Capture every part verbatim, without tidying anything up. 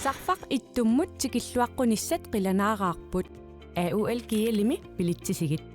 Tarfaq ittummut tikilluaqqunissat qilanaaraarput. A U L G L-imi bilitsisigit.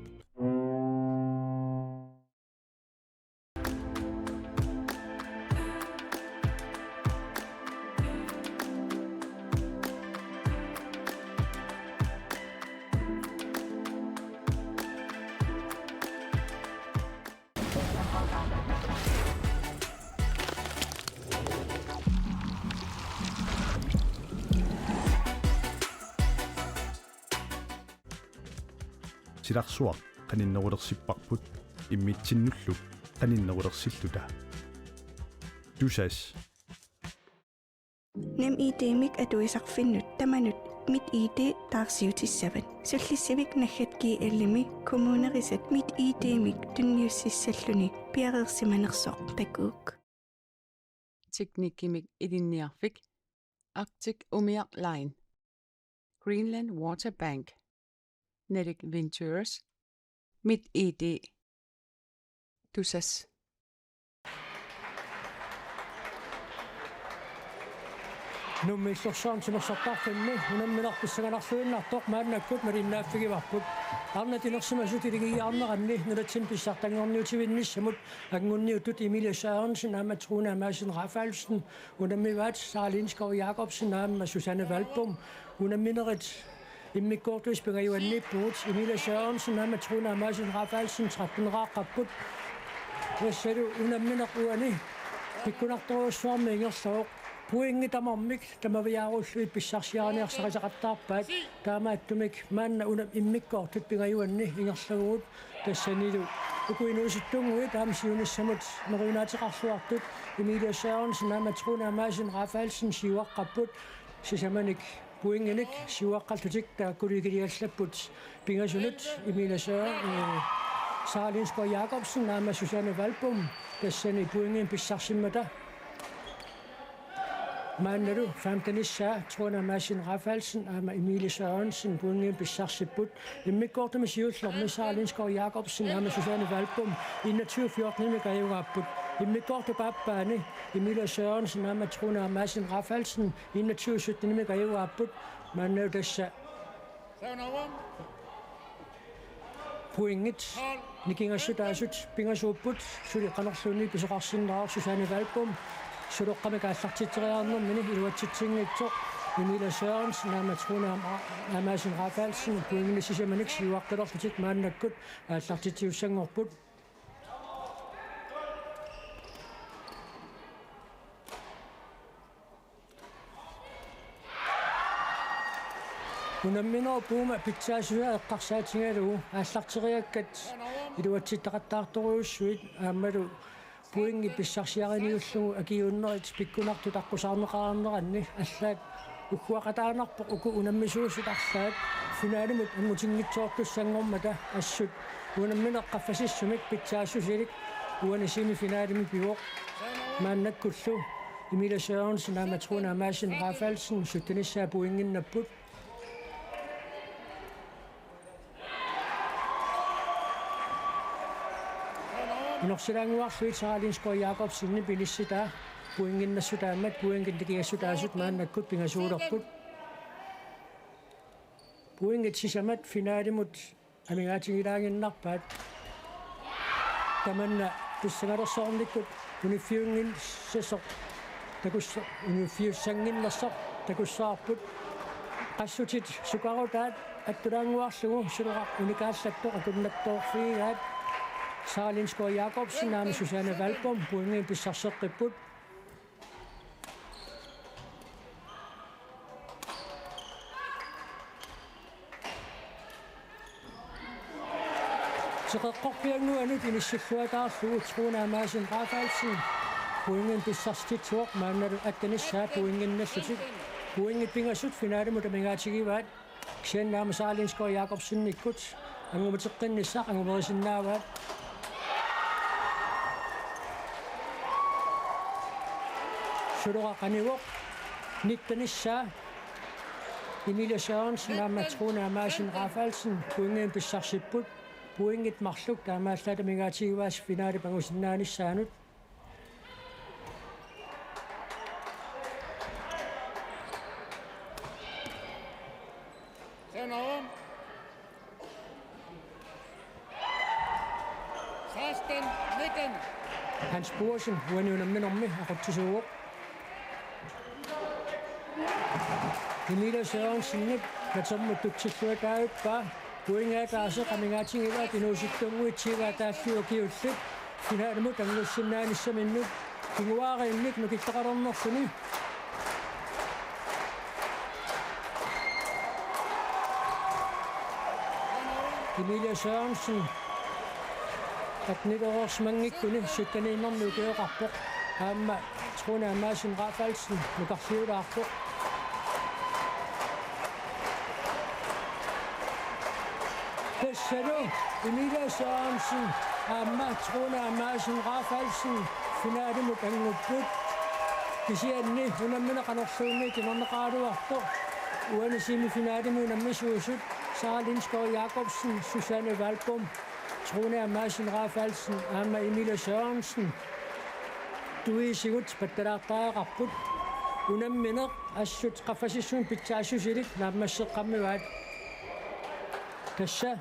Silarsuaq qaninnerulersipparput immitsinnullu qaninnerulersilluta. Tusass. NemID-mik atuisarfinnut tamanut MitID taarsiutissavat. Sullissivik naggat G L-imi kommunerisat MitID-mik tunniussissalluni piareersimanersoq takuuk. Teknikkimik ilinniarfik, Arctic Umiaq Line, Greenland Water Bank, Nordic Ventures, MitID, Tusass. Nuummi Illorsuarmi timersortarfimmi unamminerput pissanganarluinnartoq maannakkut malinnaaffigivarput. Arnat inersimasut iligiiaarneranni nunatsinni pissartanngorniutivinnissamut angunniuttut Emilie Sørensen aamma Truna Madsen Rafaelsen unammivaat, Sara Lindskov Jacobsen aamma Susanne Valbom unamminerit immikkoortuisa pingajuanniippugut. Emilie Sørensen aamma Truna Madsen Rafaelsen tretten-eraaqqapput. Tassalu unammineq uani pikkunartorujussuarmik ingerlavoq. Pointit tamarmik tamaviaarullugit pissarsiariniarsarisaqattaarpaat. Taamaattumik maanna una immikkoortut pingajuanni ingerlavugut. Tassanilu uku inuusuttunnguit aamma siunissamut neriunaateqarluartut Emilie Sørensen aamma Truna Madsen Rafaelsen siuaqqapput. Sisamanik pointinik siuaqqallutik taakkulu ikiliallapput. Pingasunut Emilie Søren, eh, Sara Lindskov Jacobsen aamma Susanne Valbom tassani pointinik pissarsimmata. Maannalu femtenissaa Truna Madsen Rafaelsen aamma Emilie Sørensen pointinik pissarsipput. Immikkoortumi siullermi Sara Lindskov Jacobsen aamma Susanne Valbom enogtyve fjortenimik ajugaapput. Immikkoortup aappaani Emilie Sørensen aamma Truna Madsen Rafaelsen enogtyve syttenimik ajugaapput. Maannalu tassa pointit nikingassutaasut pingasuupput, suli qanorluunniit pisoqarsinnaavoq. Susanne Valbom suloqqamik aallartitseriarnermini iluatsitsinngitsoq. Emilie Sørensen aamma Truna Madsen Rafaelsen pointinik sisamanik siuaqqilerlutik maannakkut aallartitsisussanngorput. Unamminerup uuma pitsaassusia eqqarsaatigalugu aallarteriakkat iluatsittaqattaartorujussuit aammalu pointit pissarsiariniullugu akiuunnerit pikkunartut aqqusaarneqareerneranni allaat ugguaqataanarpoq uku unammisuusut arlaat finalimut angutinngitsoortussanngormata assut unammineq qaffasissumik pitsaassusilik uani semifinalimi pivoq. Maannakkullu Emilie Sørensen aamma Truna Madsen Rafaelsen syttenissaa pointinnapput. Inorsilaannguarlugit Sara Lindskov Jacobsenip inissitaa pointinnassutaammat pointit nikingassutaasut maannakkut pingasuulerput. Pointit sisamat finalimut amigaatigilaaginnarpaat. Tamanna pissangalersornikkut uniffiunnginnersoq takuss-, uniffiussannginnersoq takussavarput. Qassutit sukarutaat attulaannguarlugu Suleraq unikaallattoq akunnattoorfigigaat. Sara Lindskov Jacobsen aamma Susanne Valbom pointinik pissarseqqipput. Teqeqqorpiannguanut inissilluataarlugu Truna Madsen Rafaelsen pointinik pissarsititsivoq, maannalu attenissaa pointinnallutik pointit pingasut finalimut amigaatigivaat. Kisianni aamma Sara Lindskov Jacobsenikkut angumateqqinnissaq angumerisinnaavaat. Suleraq anivoq, nittenissaa Emilie Sørensen aamma Truna Madsen Rafaelsen pointinik pissarsipput. Pointit marluk taamaallaat amigaatigivaa finalip angusinnaanissaanut. Hans Boesen uani unamminermi aqutsisuuvoq. Emilia Sørensenip natermut tutsilluataavippaa pointit ataaseq amigaatigivaat inuusuttunnguit tyve ataallit ukiullit finalimut angusinnaanissaminut kinguaariinnik nukittoqalernerluni. Emilia Sørensen attennilereersimanngikkuni sytteniinnarnik ukioqarpoq. Aamma Trune Amassen Rafaelsen nukarliulaarpoq. Tassalu Emilia Sørensen aamma Trune Amassen Rafaelsen finalimut angupput. Kisianni unammineq qanorluunniit timerneqaraluartoq. Uani semifinalimi unammisuusut Sara Lindskov Jacobsen, Susanne Valbom, Trune Amassen Rafaelsen aamma Emilia Sørensen tuisigut pattalaartariaqarput. Unammineq assut qaffasissummik pitsaassusilik naammasseqqammivaat. Tassa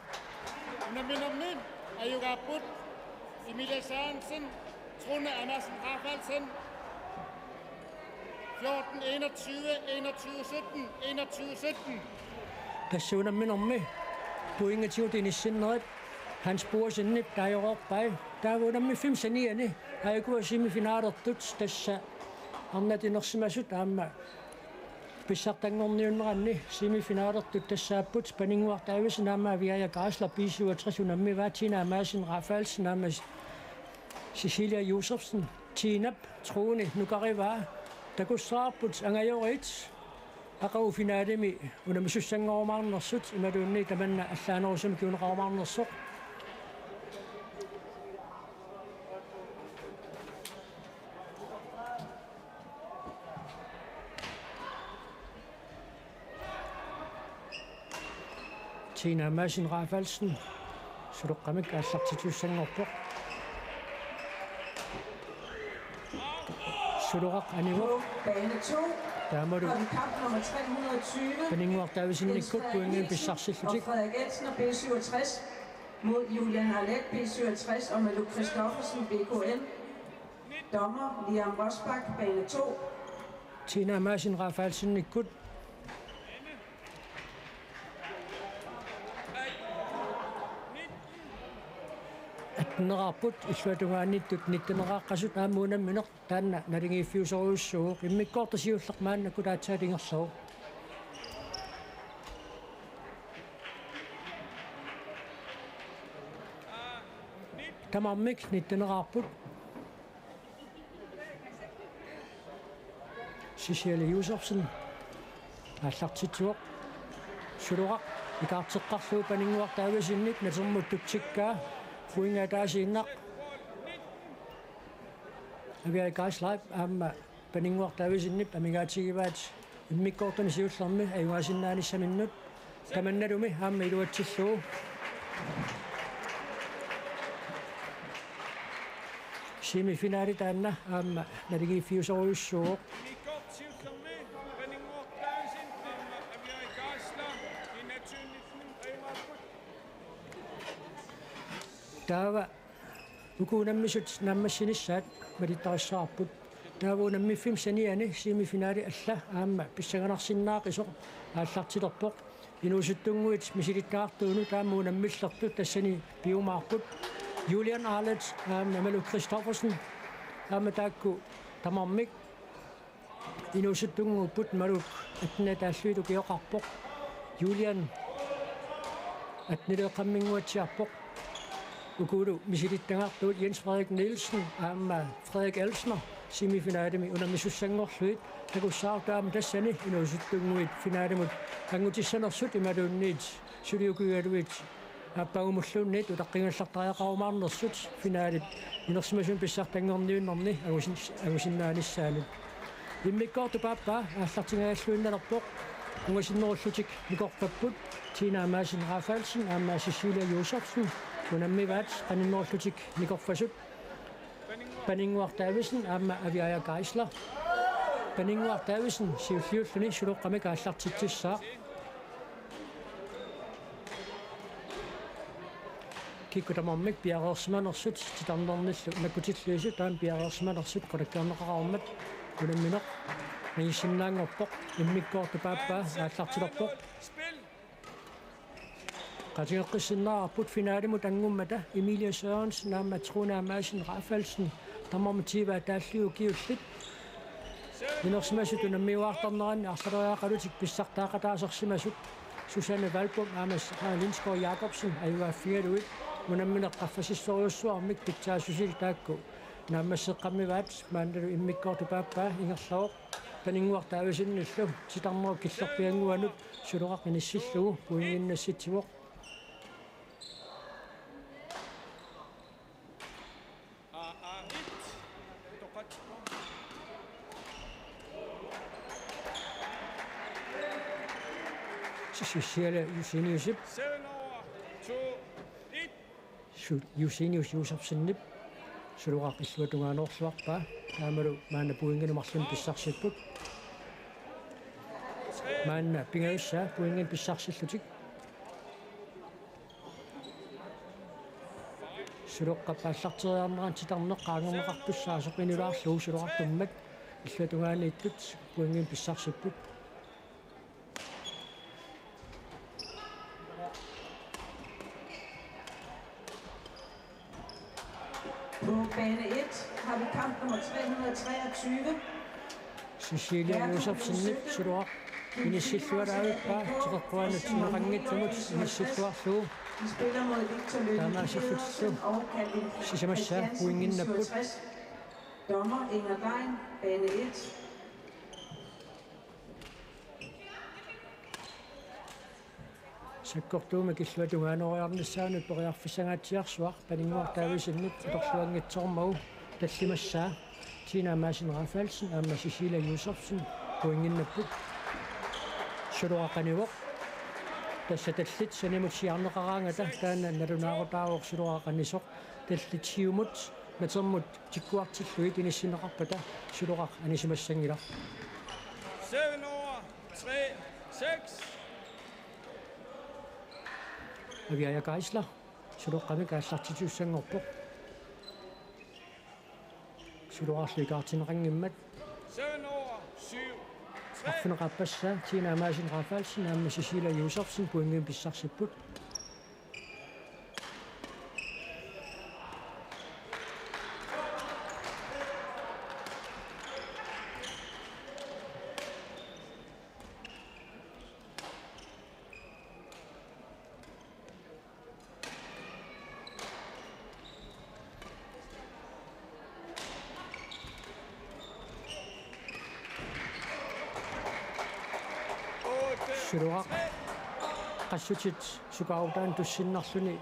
unamminermi ajugaapput Emilia Sørensen, Trune Amassen Rafaelsen, fjorten enogtyve, enogtyve sytten, enogtyve sytten. Tassa unamminermi pointigut inissinnerit Hans Boasenip taajoreerpai. Taava unammiffimmi saniani aajuku semifinalertut tassa arnat inersimasut aamma pissartanngorniunneranni semifinalertut tassaapput Paninnguaq Davidsen aamma Aviaja Geisler B syvogtres unammivaat, Tina Amassen Rafaelsen aamma Cecilia Josefsen, Tinap Trune nukarivaa, takussavarput angajoriit aqagu finalimi unammisussanngormaarnersut imaluunniit tamanna allaanerusumik kinguneqarumaarnersoq. Tina Madsen Rafaelsen suloqqamik aallartitsisussanngorpoq. Suloqaq anivoq. På bane to. Taamalu kom kamp nummer tre hundrede og tyve. Paninnguaq Davidsenikkut Jens Frederik pointit Nielsen pissarsillutik og Frederik Elsner, B syvogtres, mod Julian Arlet, B syvogtres, og Malou Christoffersen, B K N. Dommer Liam Rosbach, bane to. Tina Madsen Rafaelsenikkut atteneraarput, illuatungaaniittut nitteneraaqqasut aamma unammineq taanna naligiiffiusorujussuuvoq, immikkoortoq siulleq maannakkut aatsaat ingerlavoq. Tamarmik nitteneraarput. Cecilie Josefsen aallartitsivoq. Suloqaq ikaarteqqarlugu Paninnguaq Davidsenip natermut tutsikkaa. Pointit ataasiinnaq Aviaja Geislerip aamma Paninnguaq Davidsenip amigaatigivaat immikkoortuni siullermi ajugaasinnaanissaminut. Tamannalumi aamma iluatsillugu. Semifinali taanna aamma naligiiffiusorujussuuvoq. Taava uku unammisut naammassinissaat malittarissavarput. Taava unammiffimmi saniani semifinali alla aamma pissanganarsinnaaqisoq aallartilerpoq. Inuusuttunnguit misilittagartuunut aamma unammillertut tassani piumaarput. Julian Arlet aamma Malou Christoffersen aamma taakku tamarmik inuusuttunnguupput. Maluk attenit ataallugit ukioqarpoq. Julian attenileeqqamminnguatsiarpoq. Ukuulu misilittagartuut Jens Frederik Nielsen aamma Frederik Elsner semifinalimi unammisussanngorlugit. Takussavarput aamma tassani inuusuttunnguit finalimut angutissanersut imaluunniit suli ukiualuit aappagumulluunniit utaqqigallartariaqarumaarnersut finalit inersimasumik pissartanngorniunnerni angusin-, angusinnaanissaanut. Immikkoortut paappaa aallartingajalluinnalerpoq. Ungasinnerullutik nikorpapput Tina Madsen Rafaelsen aamma Cecilia Josefsen unammivaat. Qaninnerullutik nikorpasut Paninnguaq Davidsen aamma Aviaja Geisler. Paninnguaq Davidsen siulliulluni suloqqamik aallartitsissaaq. Kikkut tamarmik piareersimanersut titarnernillu nakkutilluisut taama piareersimanersut qulakkeerneqaqarumat unammineq angissinnaanngorpoq. Immikkoortut paappaa aallartilerpoq. Qatigeqqissinnaavarput finalimut angummata Emilia Sørensen aamma Truna Madsen Rafaelsen tamarmik tyve ataallit ukiullit. Inersimasut unammiuaartarneranni arlaleriaqalutik pissartaaqataasarsimasut Susanne Valbom aamma Sarah Lindskov Jacobsen ajugaaffigalugit unammineq qaffasissorujussuarmik pitsaassusilik taakku naammasseqqammivaat. Maannalu immikkoortut paappaa ingerlavoq Paninnguaq Davidsenilu titarnerup killorpiannguanut Suloqaq inissillugu pointinik nassitsivoq. Sisiala Jusiniusip. Su-, Jusinius Josefsenip Suloqaq illuatungaaneruarpaa. Taamalu maanna pointinik marlunnik pissarsipput. Maanna pingajussaa pointinik pissarsillutik. Suloqqap aallarteriarnerani titarneq qaangerneqartussaasoq inulaarlugu Suloqartummat illuatungaaniittut pointinik pissarsipput. På bane et har vi kamp nummer tre hundrede og treogtyve. Cecilia Josefsenip Suloqaq inissilluaraavippaa teqeqquanut ineqanngitsumut inissilluarlugu. Taamaasillutillu sisamassaa pointiinnapput. Dommer Inger Lein, bane et. Sakkortuumik illuatungaaneruarnissaanut periarfissanngaatsiarsuaq Paninnguaq Davidsenip atorluanngitsoormagu tallimassaa Tina Madsen Rafaelsen aamma Cecilia Josefsen pointiinnapput. Suloqaq qanivoq. Tassa tallit sanimut siarneqaraangata taanna nalunaarutaavoq Suloqaq qanisoq. Tallit siumut natermut tikkuartillugit inissinneqarpata Suloqaq anisimassanngilaq. Seven over tre seks. Aviaja Geisler Suloqqamik aallartitsisussanngorpoq. Suloqarlu ikaartinneqanngimmat. Seven over syv tre. Arfineq-aappassaa Tina Madsen Rafaelsen aamma Cecilia Josefsen pointinik pissarsipput. Suloqaq qassutit sukaarutaannik tussinnarluni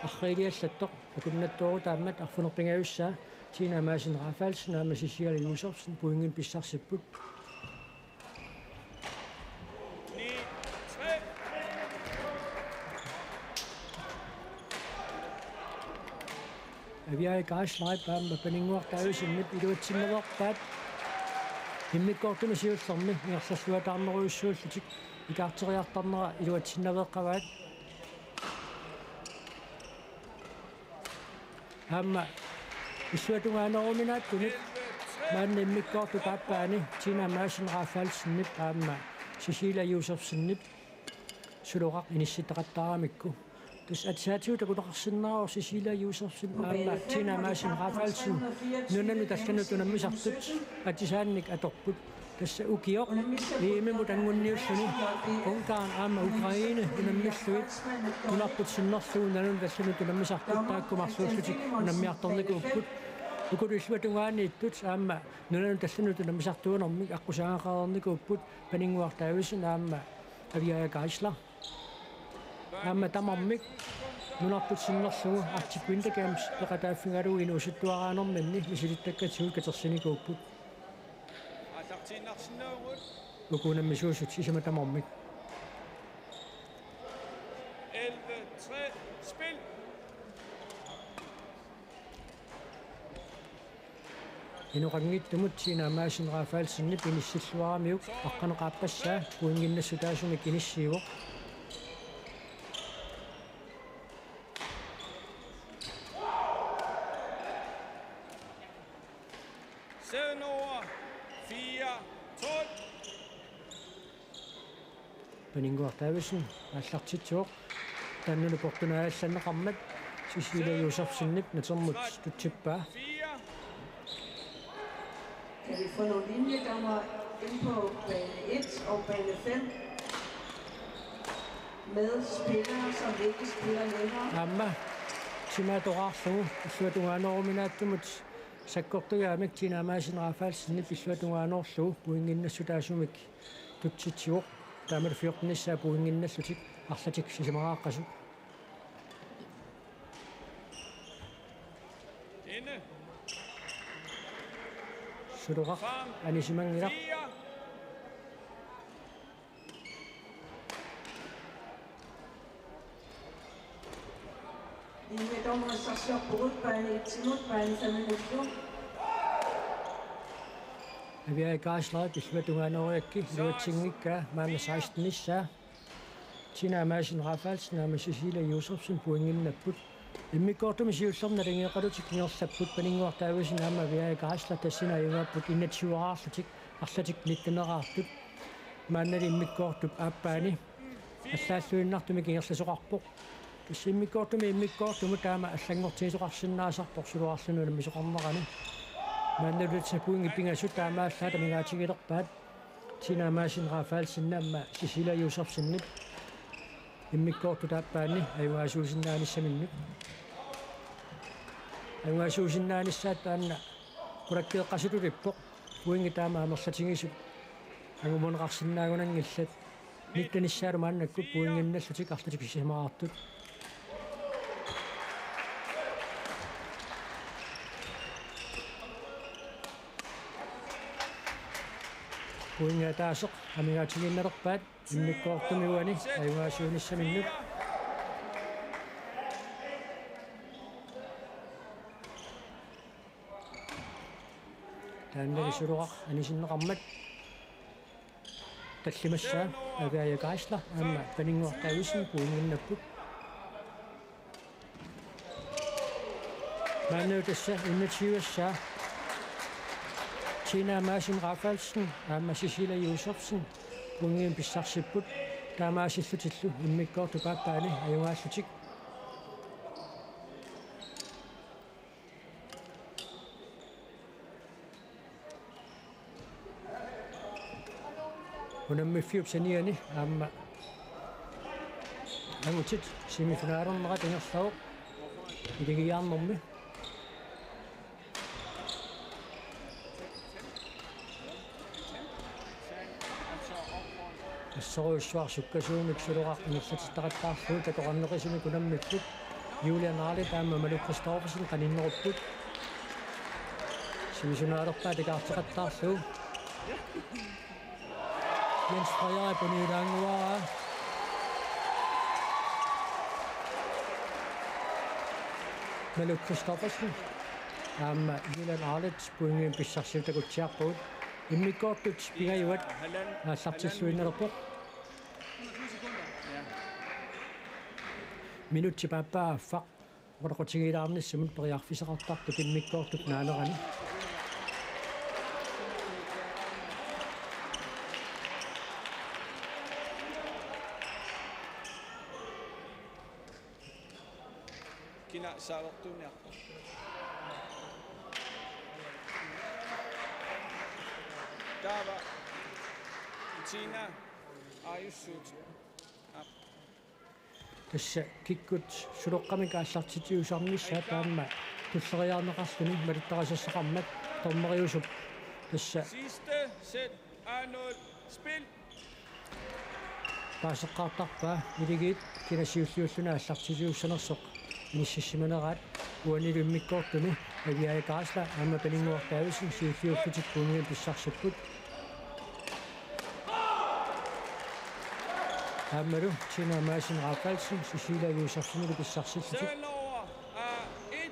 arriiliallattoq akunnattoorutaammat arfineq-pingajussaa Tina Madsen Rafaelsen aamma Cecilia Josefsen pointinik pissarsipput. Aviaja Geislerip aamma Paninnguaq Davidsenip iluatsinnaveerpaat. Immikkoortumi siullermi ingerlalluataarnerujussuullutik ikaarteriartarnera iluatsinnaveeqqavaat. Aamma illuatungaaneruminaattunut maanna immikkoortut paappaani Tina Madsen Rafaelsenip aamma Cecilia Josefsenip Suloqaq inissittaqattaaramikku. Tassa ataasiinnaq takuneqarsinnaavoq Cecilia Josefsen aamma Tina Madsen Rafaelsen nunanut allanut unammisartut atisaannik atorput. Tassa ukioq E M-imut anguniulluni Ungarn aamma Ukraine unammillugit nunarput sinnerlugu nunanut allanut unammisartut taakku marluullutik unammiartornikuupput. Ukulu illuatungaaniittut aamma nunanut allanut unammisartuunermik aqqusaagaqareernikuupput Paninnguaq Davidsen aamma Aviaja Geisler. Aamma tamarmik nunarput sinnerlugu Arctic Winter Games peqataaffigalugu inuusuttuaraanerminni misilittakkatigut katersinikuupput. Uku unammisuusut sisamat tamarmik. Elleve tre, spil. Inoqanngitsumut Tina Madsen Rafaelsenip inissilluaramiuk aqqaneq-aappassaa pointinik nassutaasumik inissiivoq. Sædnummer fire tolv. Paninnguaq Davidsen aallartitsivoq. Taannalu portunut aallanneqarmat Cecilia Josefsenip natermut tutsippaa. Fire. Kan vi få nogle linjedommere ind på bane et og bane fem med spillere, som ikke spiller længere? Aamma timaatoraarlugu illuatungaaneruminaatsumut sakkortujaamik Tina Madsen Rafaelsenip illuatungaaneerlugu pointinnassutaasumik tutsitsivoq. Taamalu fjortenissaa pointinnallutik arlatik sisamaraaqasut. Inde. Suloqaq anisimanngilaq. Fire. Linjedommeri sarsiorpugut bane et-imut bane fem-imullu. Aviaja Geisler illuatungaaneruakki iluatsinngikkaa maanna sekstenissaa. Tina Madsen Rafaelsen aamma Cecilia Josefsen pointinnapput. Immikkoortumi siullermi naligeeqalutik ingerlapput, Paninnguaq Davidsen aamma Aviaja Geisler, tassani ajugaapput enogtyveraarlutik arlatik nitteneraartut. Maannali immikkoortup aappaani allaalluinnartumik ingerlasoqarpoq. Tassa immikkoortumi immikkoortumut taama allanngortigisoqarsinnaasarpoq suloqarluni unammisoqarnerani. Maannalu tassa pointit pingasut taamaallaat amigaatigilerpaat. Tina Madsen Rafaelsenip aamma Cecilia Josefsenip immikkoortut aappaanni ajugaasuusinnaanissaminnut. Ajugaasuusinnaanissaat taanna qulakkeeqqasitulippoq. Pointit taama amerlatigisut angumuunneqarsinnaagunanngillat. Nittenissaalu maannakkut pointinnallutik arlatik sisamaraartut. Pointit ataaseq amigaatigiinnalerpaat immikkoortumi uani ajugaasuunissaminnut. Taanna suloqaq anisinneqarmat tallimassaa Aviaja Geisler aamma Paninnguaq Davidsen pointinnapput. Maanna tassa enogtyvessaa Tina Madsen Rafaelsen aamma Cecilia Josefsen pointinik pissarsipput, taamaasillutillu immikkoortup aappaani ajugaallutik. Unammiffiup saniani aamma angutit semifinalernerat ingerlavoq Iligiiaarnermi. Assorujussuaq sukkasuumik suloqaq ingerlatittaqattaarlugu takoqarneqisumik unammipput. Julian Arlit aamma Malu Christoffersen qaninnerupput. Semifinaalerpaat ikaarteqattaarlugu. Jens Frederik uniulaannguaraa. Malu Christoffersen aamma Julian Arlit pointinik pissarsiup takutsiarpugut. Immikkoortut pingajuat aallartilluinnalerpoq. Minutsit paappaa affaq oqaloqatigiilaarnissamut periarfissaqartartut immikkoortut naanerani. Kina saalertuuniarpa? Taava Tina Aajussuup. Aap. Tassa kikkut suloqqamik aallartitsiusarnissaat taama tulleriiaarneqarluni malittarisassaqarmat dommeriusup tassa. Sidste sæt er nul. Spil. Paaseqqaartarpaa Iligiit kina siulliulluni aallartitiussanersoq inississimaneraat. Uanilu immikkoortumi Aviaja Geisler aamma Paninnguaq Davidsen siulliullutik pointinik pissarsipput. Aammalu Tina Madsen Rafaelsen Cecilia Josefsenilu pissarsillutik. Turnover er et.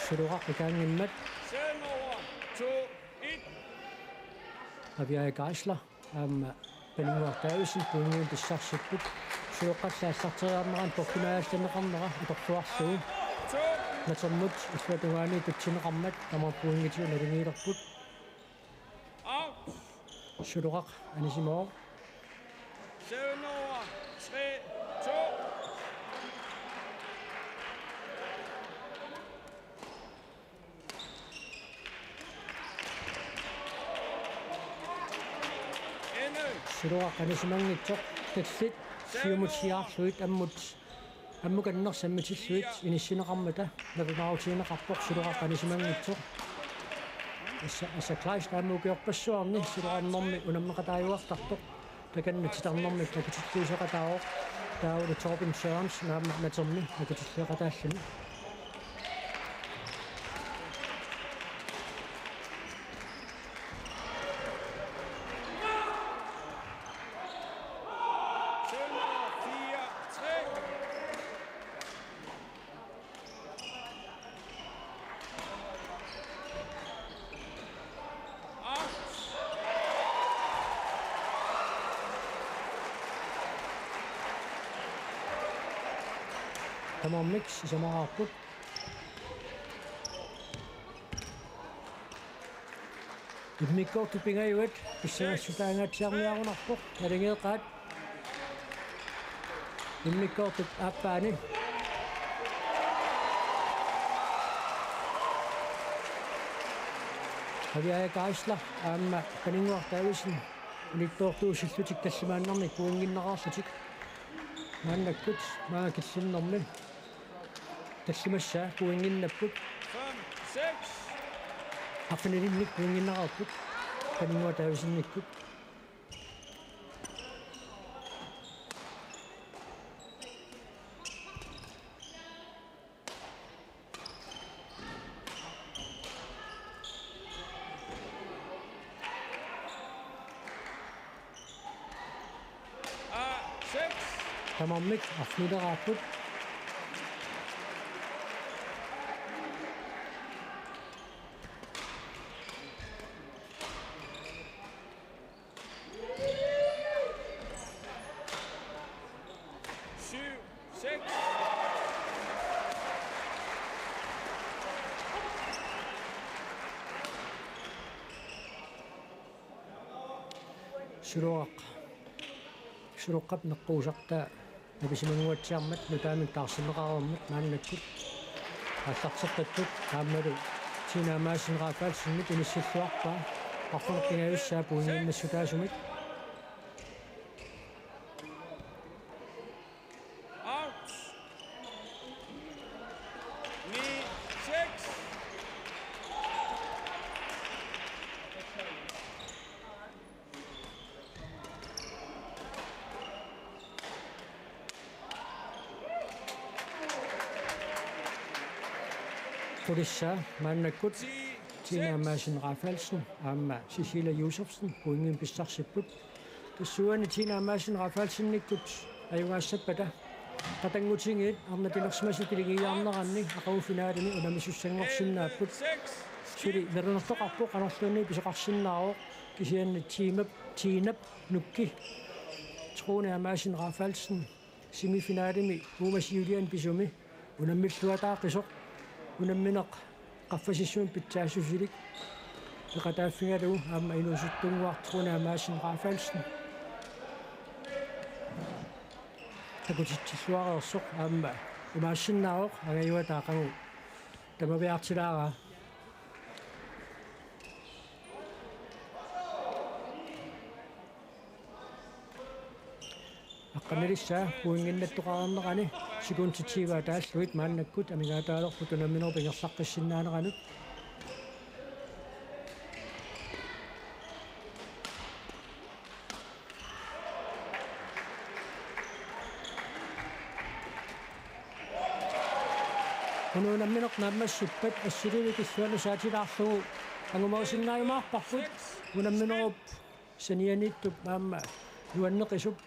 Suloqaq ikaanngimmat. Turnover. Aviaja Geisler aamma Paninnguaq Davidsen pointinik pissarsipput. Siloqqap aallarteriarnerani poqqinaallanneqarnera atorluarlugu. Natermut illuatungaani tutsineqarmat tamarmik pointigut naligiilerput. Suloqaq anisimavoq. Seven over, tre, to. Siloqaq anisimanngitsoq, tallit siumut siaarlugit ammut, ammut kannersut sammitillugit inissinneqarmata nalunaarutigineqarpoq. Siloqaq anisimanngitsoq. Assa, Assa Kleist aamma ukiorpassuarni siloqarnermi unammeqataajuartartoq. Takanna titarnermik takutilluisoqataavoq. Taavalu Torben Sørensen aamma natermi takutilluisoqataalluni. Tamarmik sisamaraarput. Immikkoortup pingajuat pissangassutaangaatsiarniarunarpoq, naligeeqaat. Immikkoortup aappaani. Aviaja Geisler aamma Paninnguaq Davidsen unittoortuusillutik tallimaannarnik pointinnaraarlutik. Maannakkut maanga killinnermi tallimassaa pointinnapput. Arfinilinnik pointinnaraarput Paninnguaq Davidsenikkut. Tamarmik arfinileraarput. Syv, seks. Siloqaq. Siloqqap neqquusartaa napisimannguatsiarmat nutaamik taarserneqareermat maannakkut aallarteqqipput aammalu Tina Madsen Rafaelsenimit inissilluarpaa arfineq-pingajussaa pointinnassutaasumik. Out. Ni, seks. Qulissaa maannakkut Tina Madsen Rafaelsen aamma Cecilia Josefsen pointimik pissarsipput. Tassuuna Tina Madsen Rafaelsenikkut ajugaassappata qatanngutigiit arnat timersimasut iligiiaarneranni aqagu finalemi unammisussanngorsinnaapput. Suli nerinertoqarpoq qanorluunniit pisoqarsinnaavoq kisianni Tinap, Tinap nukki Trone Madsen Rafaelsen semifinalemi uuma siuliani pisumi unammilluataaqisoq unammineq qaffasissumik pitsaassusilik peqataaffigalugu aamma inuusuttunnguaq Trone Madsen Rafaelsen takutitsilluareersoq aamma imaassinnaavoq angajuata aqagu tamaviaartilaaraa. Aqqanilissaa pointinnattoqareernerani sekundit tyve taallugit maannakkut amigaataalerput unamminerup ingerlaqqissinnaaneranut. Una unammineq naammassippat assiliivikkilluanut saatilaarlugu angumerisinnaajumaavarput unamminerup sanianiittup aamma nuanneqisup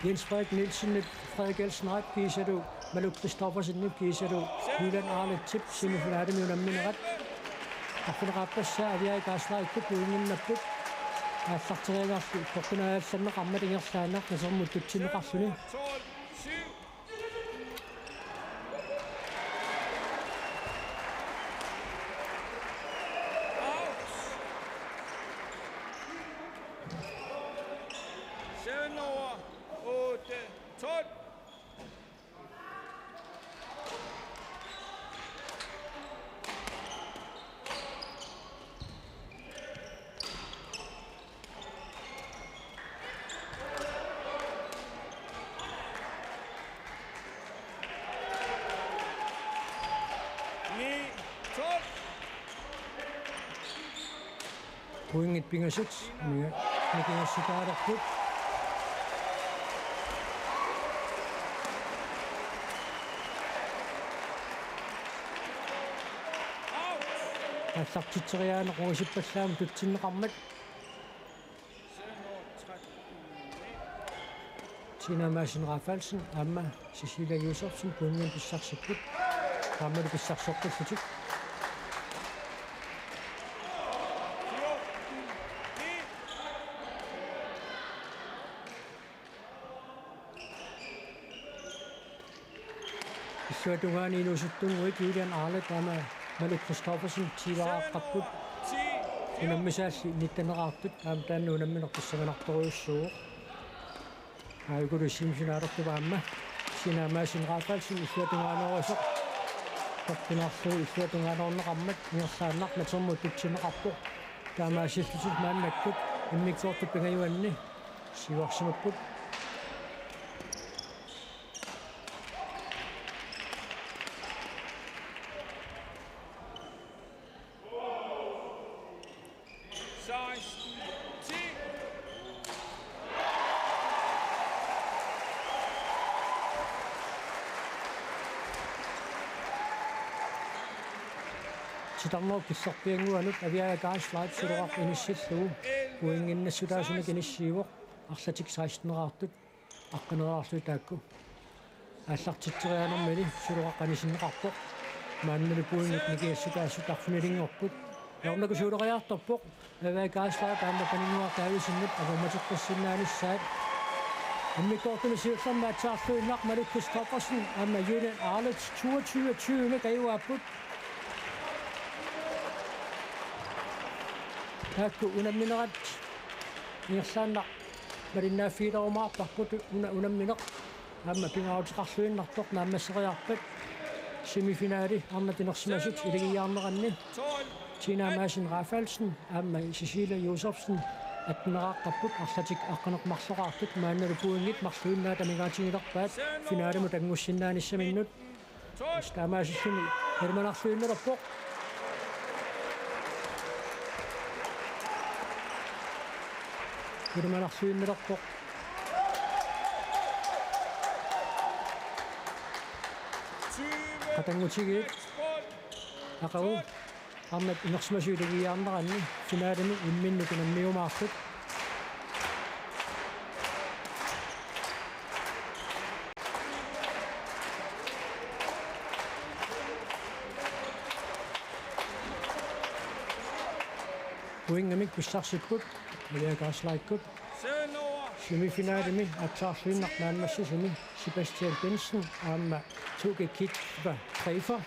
Jens Frederik Nielsenip Frederik Elsenrep kiisalu Malou Christoffersenip kiisalu Jylland Arletip semifinalemi unamminerat. Arfineq-aappassaa Aviaja Gaslightikkut pointinnapput. Aallarteriagarlu toqqinaajallanneqarmat ingerlaannaq nasermut tutsinneqarluni. Seven over, otte tolv. Ni tolv. Pointit pingasut, mi-, mikigassutaalerput. Aallartitseriaaneq ungasippallaamik tutsinneqarmat. Tina Madsen Rafaelsen aamma Cecilia Josefsen pointinik pissarsipput. Aammalu pissarseqqillutik. Illuatungaani inuusuttunnguit Julian Arlet aamma Malou Christoffersen tiivaraaqqapput. Unammisaalli nitteneqartut aamma taanna unammineq pissanganartorujussuuvoq. Aajukulu semifinaalertup aamma Tina Madsen Rafaelsen illuatungaaneerisoq. Toqqinarlugu illuatungaanoorneqarmat ingerlaannaq nasermut tutsinneqarpoq. Taamaasillutik maannakkut immikkoortup pingajuanni siuarsimapput. Seksten ti. Titarnerup killorpiannguanut Aviaja Gaslight suloqaq inissillugu pointinnassutaasunik inissiivoq, arlatik seksteneqartut aqqaneqarlutik taakku. Aallartitseriaanermini suloqaq anisinneqarpoq. Maannalu pointit mikigassutaasut arfinilinngorput. Ajornakusooriartorpoq. Aviaja Gaslight aamma Paninnguaq Davidsenilu akormateqqissinnaanissaat. Immikkoortumi siullermi aatsaarluinnaq Malou Christoffersen aamma Julian Arlet toogtyve tyve-mik ajugaapput. Taakku unamminerat ingerlaannaq malinnaaffigilerumaarparput una-, unammineq aamma pingaaruteqarluinnartoq naammasseriarpat. Semifinale arnat inersimasut iligiiaarneranni Tina Madsen Rafaelsen aamma Cecilia Josefsen atteneqaqqapput, arlatik aqqaneq-marloqartut, maannalu pointit marluinnaat amigaatigilerpaat finalemut angussinnaanissaminut. Taamaasilluni ilimanarluinnalerpoq. Ilimanarluinnalerpoq. Qatanngutigiit aqagu arnat inersimasut iligiiaarneranni finalemi imminnut unammiumaartut. Pointimik pissarsipput Aviaja Gaslightikkut. Semifinalemi aatsaarluinnaq naammassisumi Sebastian Bentzen aamma Toke Kitva Treifer.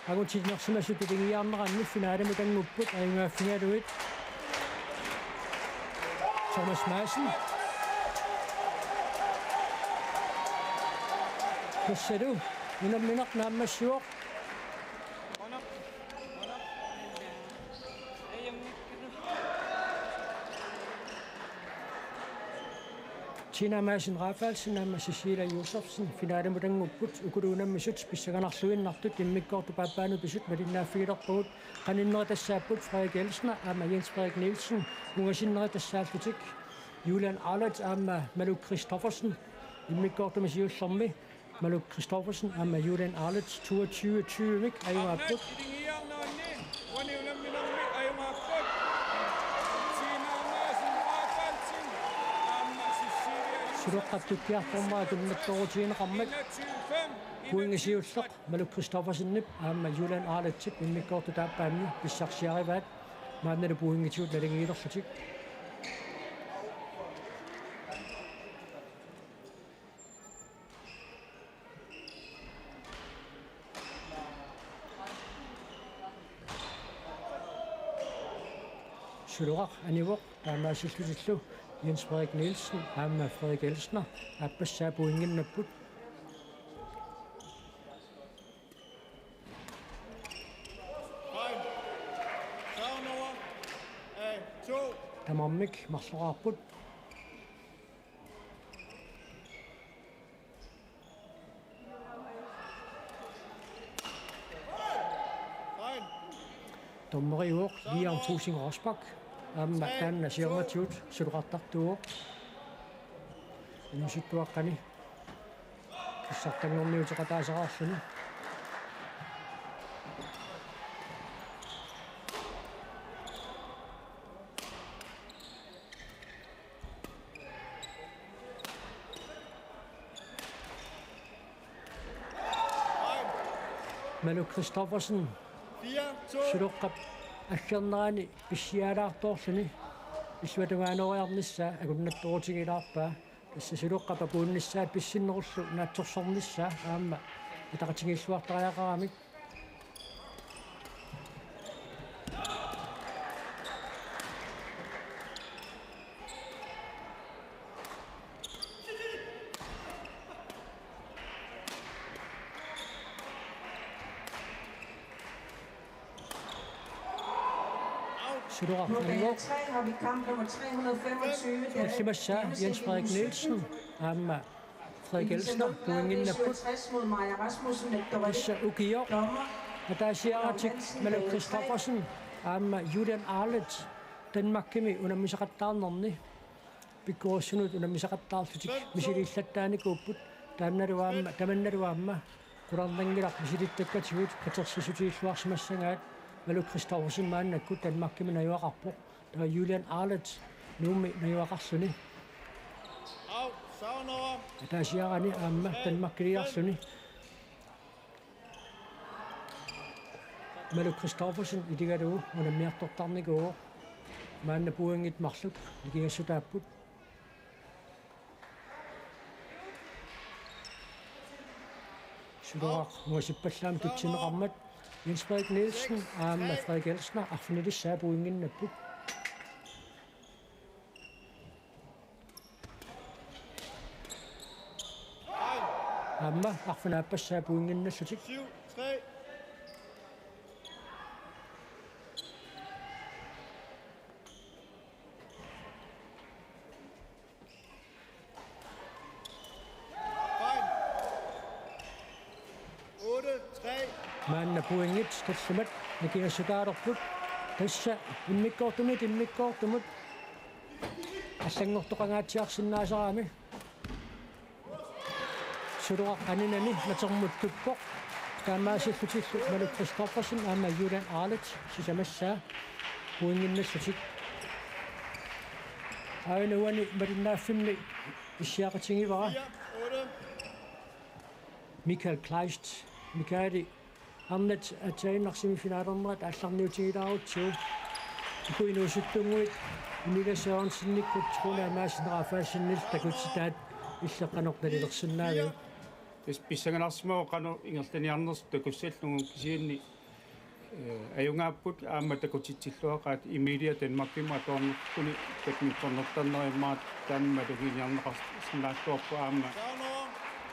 Angut inersimasut iligiiaarneranni finalemut angupput ajugaaffigalugit Thomas Madsen. Tassalu unammineq naammassivoq. Tina Madsen Rafaelsen aamma Cecilia Josefsen finalemut angupput, ukulu unammisut pissanganarluinnartut immikkoortup aappaanut pisut malinnaaffigilerpagut, qaninneritassaapput Frederik Elsner aamma Jens Frederik Nielsen, ungasinneritassaarlutik Julian Arlet aamma Malou Christoffersen, immikkoortumi siullermi Malou Christoffersen aamma Julian Arlet toogtyve tyve-mik ajugaapput. Suloqqap tukkiartormat akunnattooruteqarmat. Pointi siulleq Maluk Christoffersenip aamma Julian Arletip immikkoortut aappaanni pissarsiarivaat, maannalu pointigut naligiilerlutik. Suloqaq anivoq taamaasillutillu Jens Frederik Nielsen aamma Frederik Elsner aappassaa pointinnapput. Tamarmik marloraarput. Dommeriuvoq Liam Fussing Rosbach. Aamma taanna siornatigut suloqartartuuvoq. Inuusuttuaqqani kissartanngorniuteqataaseraarluni. Maluk Christoffersen suloqqap aggernerani pissialaartoorluni illuatungaanooriarnissaa akunnattooruteqarpaa. Tassa suloqqap apuunnissaa pissinnerullu naatsorsornissaa aamma ataqatigiilluartariaqaramik. Suloqaq anivoq. Nummer tre har vi kamp nummer tre hundrede femogtyve. Tallimassaa Jens Frederik Nielsen aamma Frederik Elsner pointinnapput. Tassa ukioq ataasiaratik Maluk Christoffersen aamma Julian Arlet Danmarkimi unammisaqattaarnerni pikkorissunut unammisaqattaarlutik misiliillattaarnikuupput. Taannalu aamma, tamannalu aamma qularnanngilaq misilittakkatigut katersuutigilluarsimassagaat. Maluk Christoffersen maannakkut Danmarkimi najugaqarpoq. Taava Julian Arlet Nuummi najugaqarluni. Ataasiarani aamma Danmarkiliarluni. Maluk Christoffersen iligalugu unammiartortarnikuuvoq. Maanna pointit marluk nikingassutaapput. Suloqaq ungasippallaamik tutsineqarmat Jens Frederik Nielsen aamma Frederik Elsner arfinilissaa pointinnapput. Aamma arfineq-aappassaa pointinnallutik. Maanna pointit tallimat nikingassutaalerput. Tassa immikkoortumit immikkoortumut allanngortoqangaatsiarsinnaasarami. Suloqaq aninani natermut tuppoq. Taamaasillutillu Maluk Christoffersen aamma Julian Arlet sisamassaa pointinnallutik. Aajuna uani malinnaaffimmi issiaqatigivara Michael Kleist. Michaeli arnat aatsaannguaq semifinalernerat aallarniutigilaarutsigu. Uku inuusuttunnguit Emilia Sørensenikkut Trune Madsen Rafaelsenillu takutitaat illit qanoq nalilersinnaaviuk? Tassa pissanganarsimavoq qanoq ingerlaniarnersut takussallugu kisianni, eh, ajugaapput aamma takutitsilluaqaat Emilia Danmarkimut atuarnerpuni badmintonnertarneri immaqa taama maluginiarneqarsinnaalluarpoq aamma